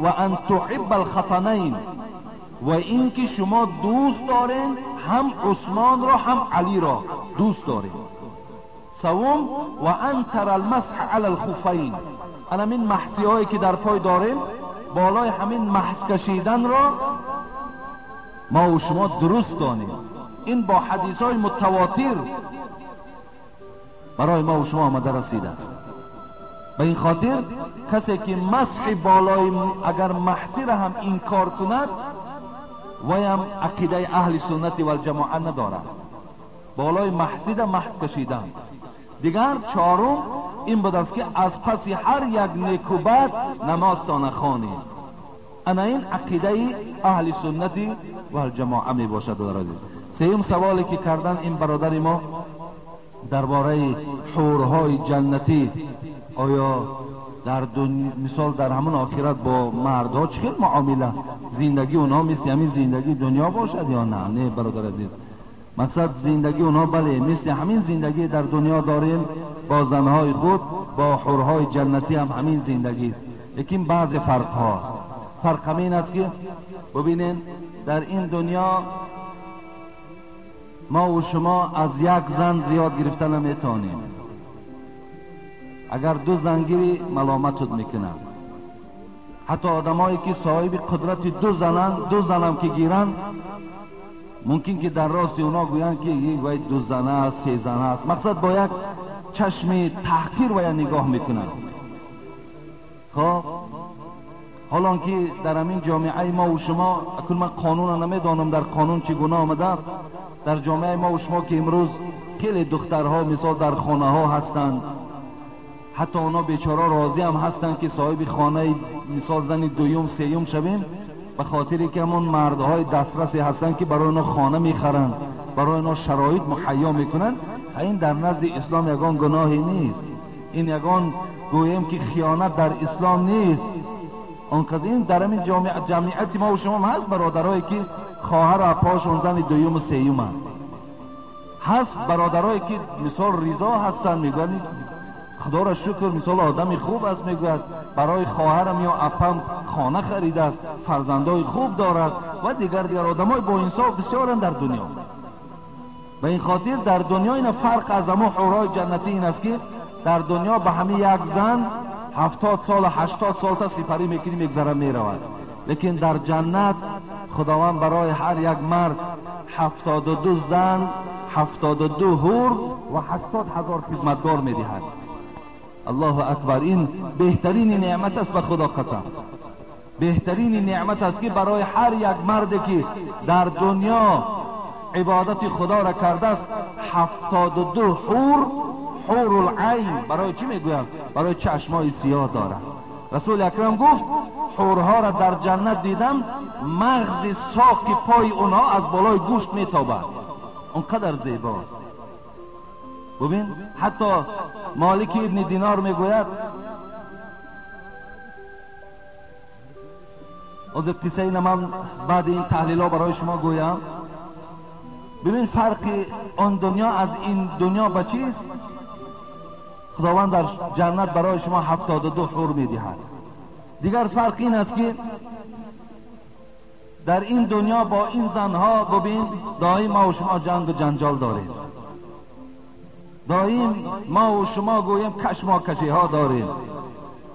و ان تحب الخطنین، و اینکه شما دوست دارین هم عثمان را هم علی را دوست دارین. سوم و ان تر المسح علی الخفین، همین محسی هایی که در پای داریم بالای همین محس کشیدن را ما و شما درست دانیم. این با حدیث های متواتر برای ما و شما آمده رسیده است. به این خاطر کسی که مسح بالای اگر محسی را هم انکار کند وی هم عقیده اهل سنت و الجماعه ندارد. بالای محسی را محس کشیدن، Дигар чорум ин буд аст ки аз паси ҳар як неку бад намозтона хонед. Ана ин ақидаи аҳли суннати валҷамоа мебошад. Сеюм саволе ки кардан ин бародари мо дар бораи ҳурҳои ҷаннатӣ, оё дар мисол дар ҳамон охират бо мардҳо чӣ хел муомила, зиндагии онҳо мисли ҳамин зиндагии дунё бошад ё на? Не, бародар азиз, мақсад зиндагии онҳо бале мисли ҳамин зиндагӣ дар дунё дорем бо занҳои худ, бо ҳурҳои ҷаннатӣ ҳам ҳамин зиндагист, лекин баъзе фарқҳо аст. Фарқ ҳамин аст ки бибинед, дар ин дунё мо ва шумо аз як зан зиёд гирифта наметавонем. Агар ду зан гирӣ маломатут мекунанд. Ҳатто одамое ки соҳиби қудрати ду зананд, ду занам ки гиранд, мумкин ки дар рости онҳо гӯянд ки вай ду зана аст, се зана аст. Мақсад бо як чашми таҳқир вая нигоҳ мекунанд. Хоб, ҳолон ки дар ҳамин ҷомеаи мо ва шумо, акун ман қонунро намедонам дар қонун чӣ гуна омадааст, дар ҷомеаи мо ва шумо ки имрӯз хеле духтарҳо мисол дар хонаҳо ҳастанд, ҳатто онҳо бечора розӣ ҳам ҳастанд ки соҳиби хонаи мисол зани дуюм сеюм шавем, ба хотире ки ҳамон мардҳои дастрасе ҳастанд ки барои онҳо хона мехаранд, барои онҳо шароит муҳайё мекунанд. Ин дар назди ислом ягон гуноҳе нест, ин ягон гӯем ки хиёнат дар ислом нест. Он кас ин дар ҳамин ҷамъияти мо ва шумо ҳаст бародарое ки хоҳару апоашон зани дуюму сеюманд, ҳаст бародарое ки мисол ризо ҳастанд, мегӯянд худоро шукр мисол одами хуб аст, мегӯяд барои хоҳарам ё апам хона харидааст, фарзандои хуб дорад ва дигар дигар одамои боинсоф бисёранд дар дунё. Ба ин хотир дар дунё ина фарқ аз ҳамон ҳурҳои ҷаннатӣ ин аст ки дар дунё ба ҳамин як зан 70 сол 80 сол та сипарӣ мекунӣ, мегзара меравад. Лекин дар ҷаннат худованд барои ҳар як мард 72 зан, 72 ҳур ва 80 ҳазор хизматгор медиҳад. Аллоҳу акбар! Ин беҳтарини неъмат аст, ба худо қасам, беҳтарини неъмат аст ки барои ҳар як марде ки дар дунё ибодати худоро кардааст 72 ҳур, ҳурулайн. Барои чӣ мегӯянд? Барои чашмҳои сиёҳ дорад. Расули акрам гуфт ҳурҳоро дар ҷаннат дидам, мағзи соқи пои онҳо аз болои гӯшт метобад, он қадар зебост. ببین حتی مالک ابن دینار میگوید، از قصه این من بعد این تحلیل ها برای شما گویم. ببین فرق آن دنیا از این دنیا به چیست؟ خداوند در جنت برای شما 72 حور میدهد. دیگر فرق این است که در این دنیا با این زنها ببین دائم ما و شما جنگ و جنجال داریم، دائم ما و شما گوییم کشماکشی ها داریم،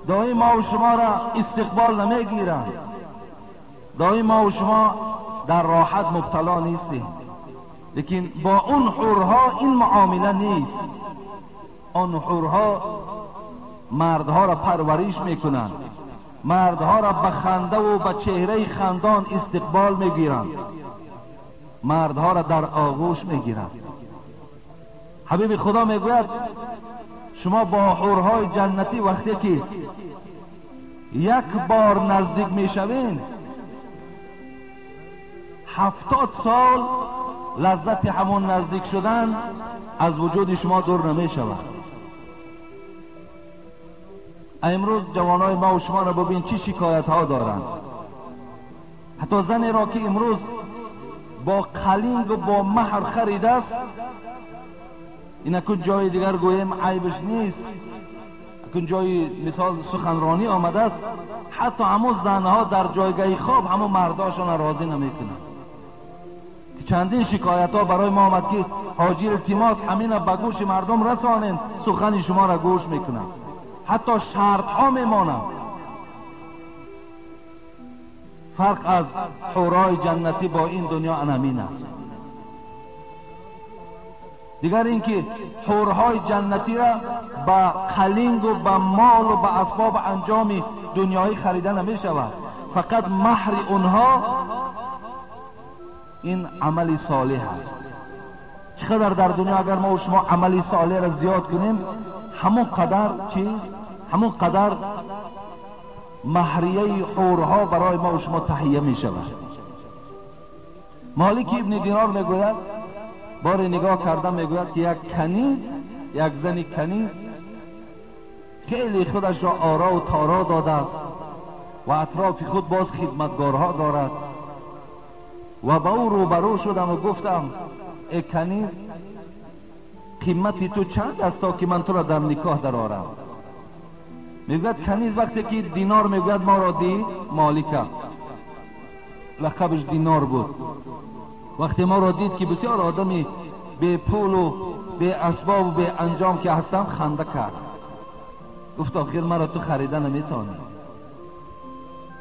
دائم ما و شما را استقبال نمیگیرند، دائم ما و شما در راحت مبتلا نیستیم. لیکن با اون حورها این معامله نیست. آن حورها مردها را پرورش میکنند، مردها را به خنده و به چهره خندان استقبال میگیرند، مردها را در آغوش میگیرند. حبیب خدا میگوید شما با حورهای جنتی وقتی که یک بار نزدیک میشوین 70 سال لذت همون نزدیک شدن از وجود شما دور نمیشود. امروز جوانای ما و شما را ببین چی شکایت ها دارند. حتی زنی را که امروز با قلینگ و با مهر خریده است، این اکن جای دیگر گویم عیبش نیست، اکن جای مثال سخنرانی آمده است، حتی همون زنها در جایگاه خواب همون مرداشان راضی نمیکنند. چندین شکایت ها برای ما آمد که حاجی التماس همین به گوش مردم رسانند، سخن شما را گوش میکنند، حتی شرط ها میمانند. فرق از حورای جنتی با این دنیا انمین است. دیگر اینکه حورهای جنتی را با قلینگ و با مال و با اسباب انجام دنیایی خریده نمی شود، فقط مهر اونها این عمل صالح است. چقدر در دنیا اگر ما و شما عملی صالح را زیاد کنیم، همون قدر چیز، همون قدر مهریه حورها برای ما و شما تهیه می شود. مالک ابن دینار میگوید، بار نگاه کردم، میگوید که یک کنیز، یک زن کنیز خیلی خودش را آرا و تارا داده است و اطراف خود باز خدمتگارها دارد. و با او روبرو شدم و گفتم ای کنیز، قیمتی تو چند است تا که من تو را در نکاح درآرم؟ میگوید کنیز وقتی که دینار میگوید ما را دید، مالکه لقبش دینار بود، وقتی ما را دید که بسیار آدمی به پول و به اسباب و به انجام که هستم، خنده کرد، گفت آخر مرا تو خریده نمیتونی.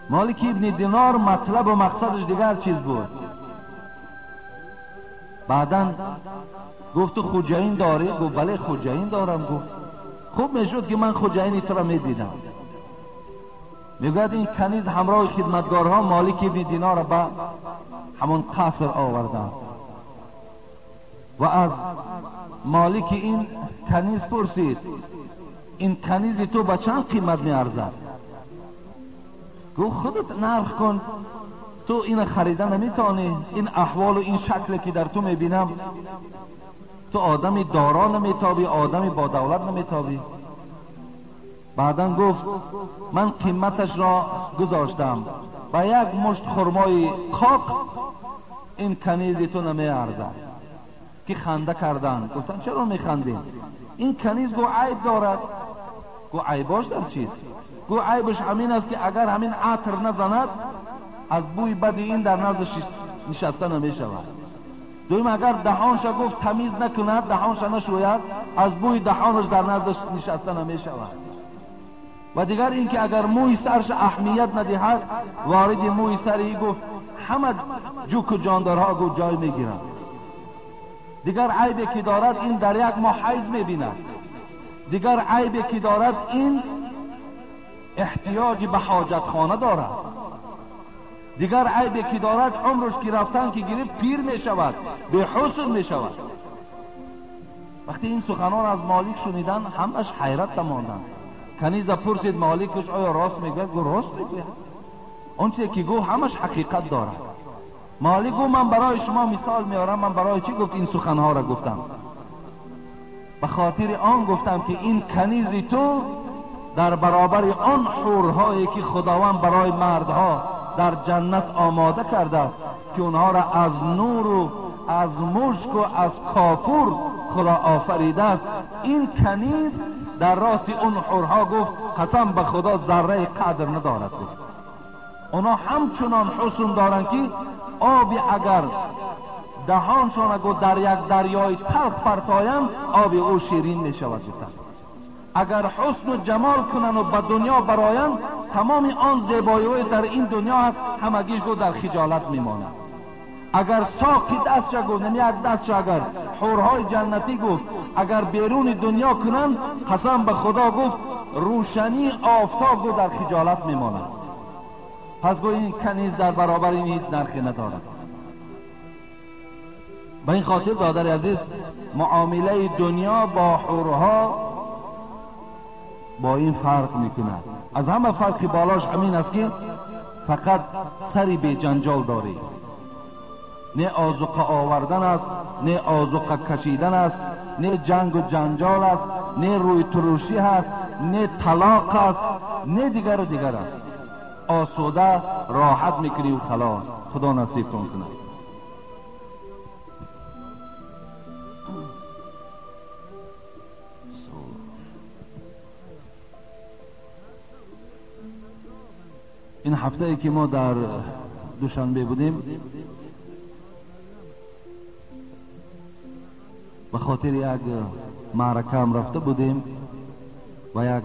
مالک ابن دینار مطلب و مقصدش دیگر چیز بود. بعدا گفت تو خوجین داری؟ گفت بله خوجین دارم. گفت خوب میشد که من خوجین تو را میدیدم. میگوید این کنیز همراه خدمتگارها مالک ابن دینار را به همون قصر آوردند و از مالک این کنیز پرسید این کنیز تو به چند قیمت میارزد؟ گفت خودت نرخ کن، تو این خریده نمیتونی، این احوال و این شکل که در تو میبینم، تو آدمی دارا نمیتابی، آدمی با دولت نمیتابی. بعدا گفت من قیمتش را گذاشتم با یک مشت خرمای قاق این کنیز تو نمیارزد. که خنده کردن، گفتن چرا میخندی؟ این کنیز گو عیب دارد. گو عیباش در چیست؟ گو عیبش همین است که اگر همین عطر نزند از بوی بد این در نزد نشسته نمیشود. دویم اگر دهانش گفت تمیز نکند، دهانش نشوید، از بوی دهانش در نزد نشسته نمیشود. و دیگر اینکه اگر موی سرش اهمیت ندهد، وارد موی سری گفت همه جوک و جاندارها گفت جای میگیرند. دیگر عیبی که دارد این در یک ماه حیض میبیند. دیگر عیبی که دارد این احتیاج به حاجت خانه دارد. دیگر عیبی که دارد عمرش که رفتن که گرفت پیر می شود، به حسن می شود. وقتی این سخنان از مالک شنیدن همش حیرت ماندند. کنیز پرسید مالکش آیا راست میگوید؟ گفت راست میگوید، آنچه که گفت همش حقیقت دارد. مالک گفت من برای شما مثال میارم. من برای چی گفت این سخنها را گفتم؟ به خاطر آن گفتم که این کنیز تو در برابر آن حورهایی که خداوند برای مردها در جنت آماده کرده است که اونها را از نور و از مشک و از کافور خدا آفریده است، این کنیز در راست اون حورها گفت قسم به خدا ذره قدر ندارد. گفت اونا همچنان حسن دارند که آبی اگر دهانشان گفت در یک دریای تلخ پرتایند آب او شیرین می شود. اگر حسن و جمال کنند و به دنیا برایند تمام آن زیبایی در این دنیا هست همگیش گفت در خجالت میماند. اگر ساقی دستش گفت، یعنی یک دستش اگر حورهای جنتی گفت اگر بیرون دنیا کنند قسم به خدا گفت روشنی آفتاب گفت در خجالت میماند. پس گفت این کنیز در برابر این هیچ نرخی ندارد. به این خاطر برادر عزیز معامله دنیا با حورها با این فرق میکند. از همه فرق بالاش همین است که فقط سری به جنجال داری، نه آذوقه آوردن است، نه آذوقه کشیدن است، نه جنگ و جنجال است، نه روی تروشی هست، نه طلاق است، نه دیگر و دیگر است. آسوده راحت میکنی و خلاص. خدا نصیب کنه. این هفته ای که ما در دوشنبه بودیم به خاطر یک معرکه هم رفته بودیم و یک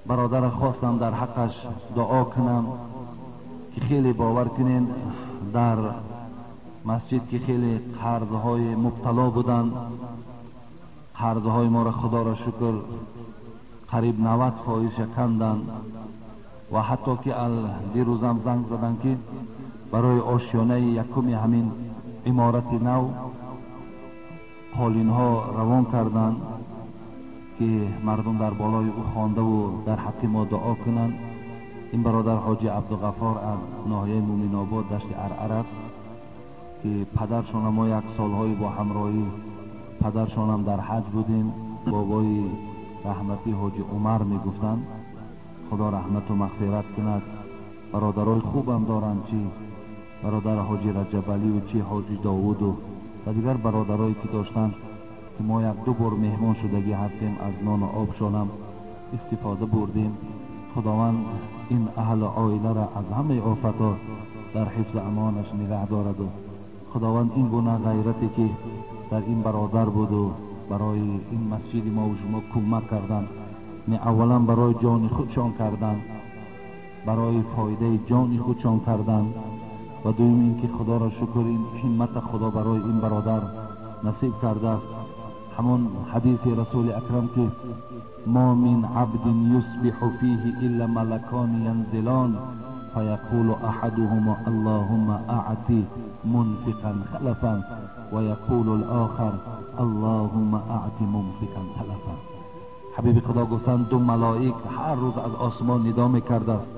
برادر خواستم در حقش دعا کنم که خیلی باور کنین در مسجد که خیلی قرضهای مبتلا بودن، قرضهای ما را خدا را شکر قریب 90% کندن و حتی که دیروزم زنگ زدن که برای آشیانه یکم همین عمارت نو قالین ها روان کردند که مردم در بالای او خوانده و در حق ما دعا کنند. این برادر حاجی عبدالغفار از ناحیه مومن آباد دشت عرعر است که پدرشان ما یک سالهای با همراهی پدرشان هم در حج بودیم. بابای رحمتی حاجی عمر میگفتند، خدا رحمت و مغفرت کند. برادرای خوبم دارند، چی برادر حاجی رجب علی و چی حاجی داوود و دیگر برادرایی که داشتند که ما یک دو بار مهمان شدگی هستیم، از نان و آبشانم استفاده بردیم. خداوند این اهل عائله را از همه آفت‌ها در حفظ امانش نگه دارد و خداوند این گونه غیرتی که در این برادر بود و برای این مسجد ما و شما کمک کردند، نه اولا برای جان خودشان کردند، برای فایده جان خودشان کردند، و دوم اینکه خدا را شکر این همت خدا برای این برادر نصیب کرده است. همان حدیث رسول اکرم که ما من عبد یصبح فیه الا ملکان ینزلان فیقول احدهما اللهم اعطی منفقا خلفا ویقول الاخر اللهم اعطی ممسکا تلفا. حبیب خدا گفتند دو ملائک هر روز از آسمان ندا میکرده است،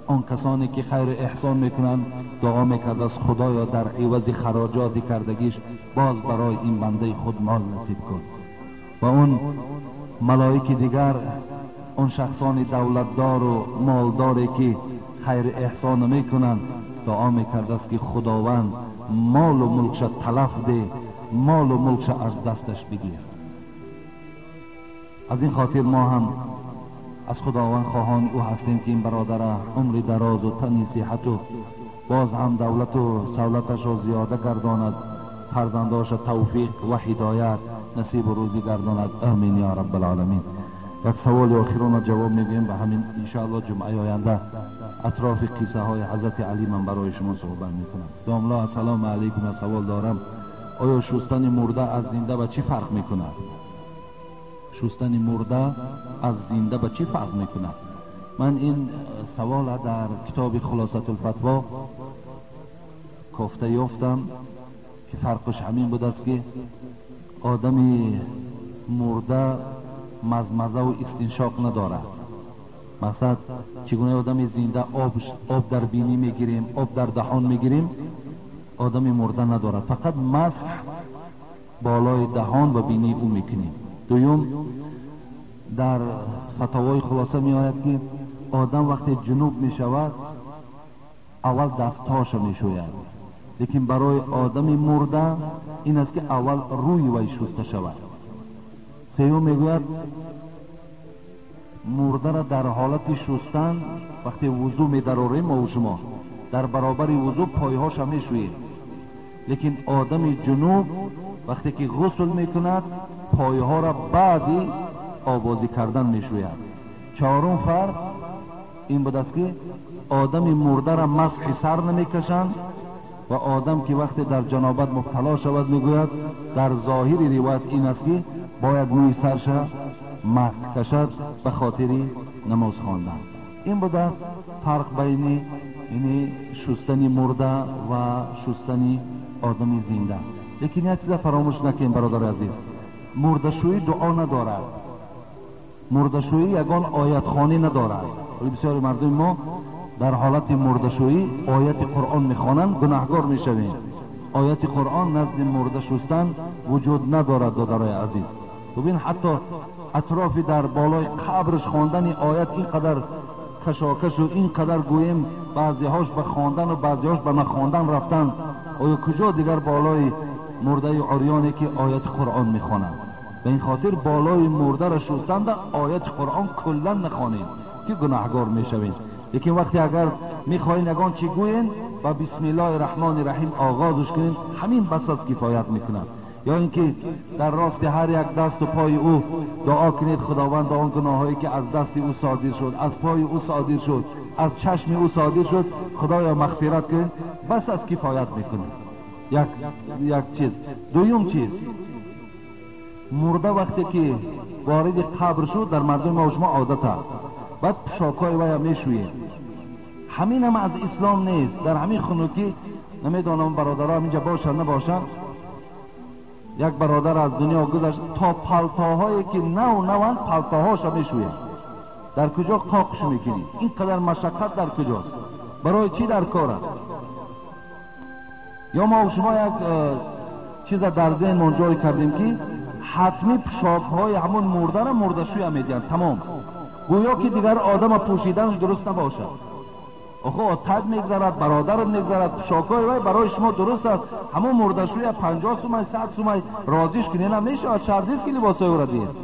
آن کسانی که خیر احسان میکنند دعا میکرده است خدایا در عوض خراجات کردگیش باز برای این بنده خود مال نصیب کن. و اون ملائک دیگر اون شخصان دولتدار و مالداری که خیر احسان میکنند دعا میکرده است که خداوند مال و ملکش تلف ده، مال و ملکش از دستش بگیر. از این خاطر ما هم از خداوند خواهان او هستیم که این برادر عمر دراز و تنی صحت و باز هم دولت و سولتش را زیاده گرداند، فرزنداش توفیق و هدایت نصیب و روزی گرداند. آمین یا رب العالمین. یک سوال آخرون را جواب میگویم به همین انشاءالله جمعه آینده اطراف قصه های حضرت علی من برای شما صحبت میکنم. داملا السلام علیکم، سوال دارم، آیا شستن مرده از زنده به چی فرق میکند؟ شستن مرده از زنده به چی فرق میکند؟ من این سوال در کتاب خلاصة الفتوا کافته یافتم که فرقش همین بود است که آدمی مرده مزمزه و استنشاق ندارد. مثلا چگونه آدم زنده آب در بینی میگیریم، آب در دهان میگیریم، آدم مرده ندارد، فقط مسح بالای دهان و بینی او میکنیم. دوم، در فتاوای خلاصه می آید که آدم وقتی جنوب می شود اول دستهاش می شوید، لیکن برای آدم مرده این است که اول روی وی شسته شود. سیوم میگوید مرده را در حالت شستن وقتی وضو می دراریم ما و شما در برابر وضو پایهاش می شوییم، لیکن آدم جنوب وقتی که غسل میکند پایها را بعدی آوازی کردن میشوید. چهارم فرق این بود است که آدم مرده را مسح سر نمیکشند و آدم که وقتی در جنابت مبتلا شود میگوید در ظاهر روایت این است که باید موی سرش مسح کشد به خاطر نماز خواندن. این بود است فرق بین یعنی شستن مرده و شستن آدم زنده. لیکن یک چیز فراموش نکنیم برادر عزیز، مرده‌شویی دعا ندارد، مرده‌شویی یگان آیت خوانی ندارد. بسیاری مردم ما در حالت مرده‌شویی آیت قرآن میخوانند، گناهگار میشویم. آیت قرآن نزد مرده شستن وجود ندارد برادرای عزیز. ببین حتی اطراف در بالای قبرش خواندن آیت اینقدر کشاکش و اینقدر گوییم بعضیهاش به خواندن و بعضیهاش به نخواندن رفتن، آیا کجا دیگر بالای مرده عریانی که آیت قرآن میخوانند؟ به این خاطر بالای مرده را شستن در آیت قرآن کلا نخوانیم که گناهگار میشویم. لیکن وقتی اگر میخواین یگان چی گوین و بسم الله الرحمن الرحیم آغازش کنین، همین بس از کفایت میکنند. یا اینکه در راست هر یک دست و پای او دعا کنید خداوند آن گناهایی که از دست او صادر شد، از پای او صادر شد، از چشم او صادر شد، خدایا مغفرت کن، بس از کفایت میکنه. یک چیز. دوم چیز، مرده وقتی که وارد قبر شد در مردم ما و شما عادت است، بعد پوشاکای وی میشوییم. همین هم از اسلام نیست. در همین خنوکی Намедонам бародарам инҷа бошанд набошанд. Як бародар аз дунё гузашт, то палтоҳое ки нав наванд палтоҳоша мешӯяд. Дар куҷо қоқш мекунӣ? Ин қадар машаққат дар куҷост? Барои чӣ дар кор аст? Ё мо шумо як чиза дар зеҳнмон ҷой кардем, ки ҳатмӣ пӯшокҳои ҳамон мурдара мурдашӯя медиҳанд, тамом. Гӯё ки дигар одама пӯшиданаш дуруст набошад. Охо отак мегзарад, бародарат мегзарад, пӯшокҳои вай барои шумо дуруст аст. Ҳамон мурдашӯя 50 сумай, 100 сумай розиш кунӣ намешавад, шарт нест ки либосҳои ӯро диҳед.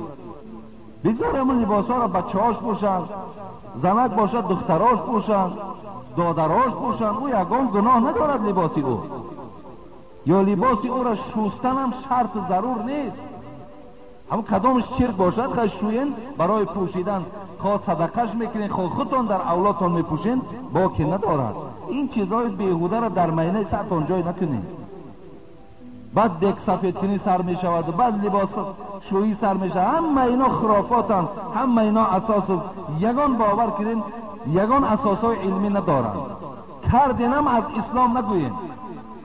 Бигзор ҳамон либосҳоро бачаҳош пӯшанд, занак бошад духтарош пӯшанд, додарош пӯшанд, ӯ ягон гуноҳ надорад либоси ӯ. Ё либоси ӯро шӯстанам шарт зарур нест. Ҳамон кадомаш чирк бошад, хай шӯен барои пӯшидан, хоҳ садақаш мекунед, хоҳ худтон дар авлодтон мепӯшен, боке надорад. Ин чизҳои беҳударо дар майнаи сартон ҷой накунед. Баъд дек сафедкунӣ сар мешавад, баъд либос шӯӣ сар мешавад. Ҳама ино хурофотанд, ҳама ино асосу ягон бовар кунед, ягон асосҳои илмӣ надоранд. Карденам аз ислом нагӯем,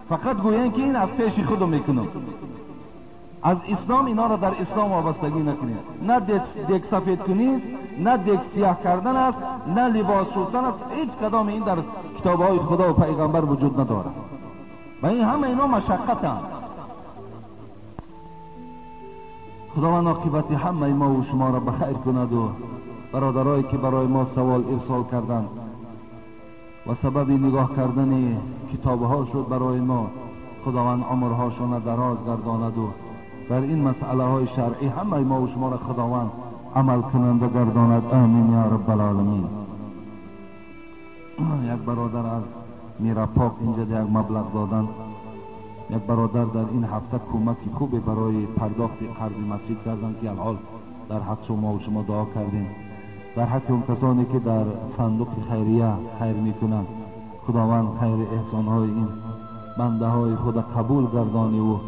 фақат гӯем ки ин аз пеши худо мекунам. Аз ислом инҳоро дар ислом вобастагӣ накунед. На дек сафедкунӣ, на дек сиёҳ кардан аст, на либос шустан аст. Ҳеҷ кадоми ин дар китобҳои худо ва пайғамбар вуҷуд надорад. Ва ин ҳама ино машаққатанд. Худованд оқибати ҳамаи мо ва шуморо ба хайр кунад ва бародарое ки барои мо савол ирсол карданд ва сабаби нигоҳ кардани китобҳо шуд барои мо, Худованд умрҳошонро дароз гардонад ва дар ин масъалаҳои шаръӣ ҳамаи мо ва шуморо Худованд амалкунанда гардонад. Амин я раббалоламин. Як бародар аз Мирапок инҷа як маблағ доданд. Як бародар дар ин ҳафта кӯмаки хубе барои пардохти қарзи масҷид карданд, ки алҳол дар ҳақ шумо ва шумо дуо кардем. Дар ҳаққи он касоне ки дар сандуқи хайрия хайр мекунанд, Худованд хайри эҳсонҳои ин бандаҳои худа қабул гардониву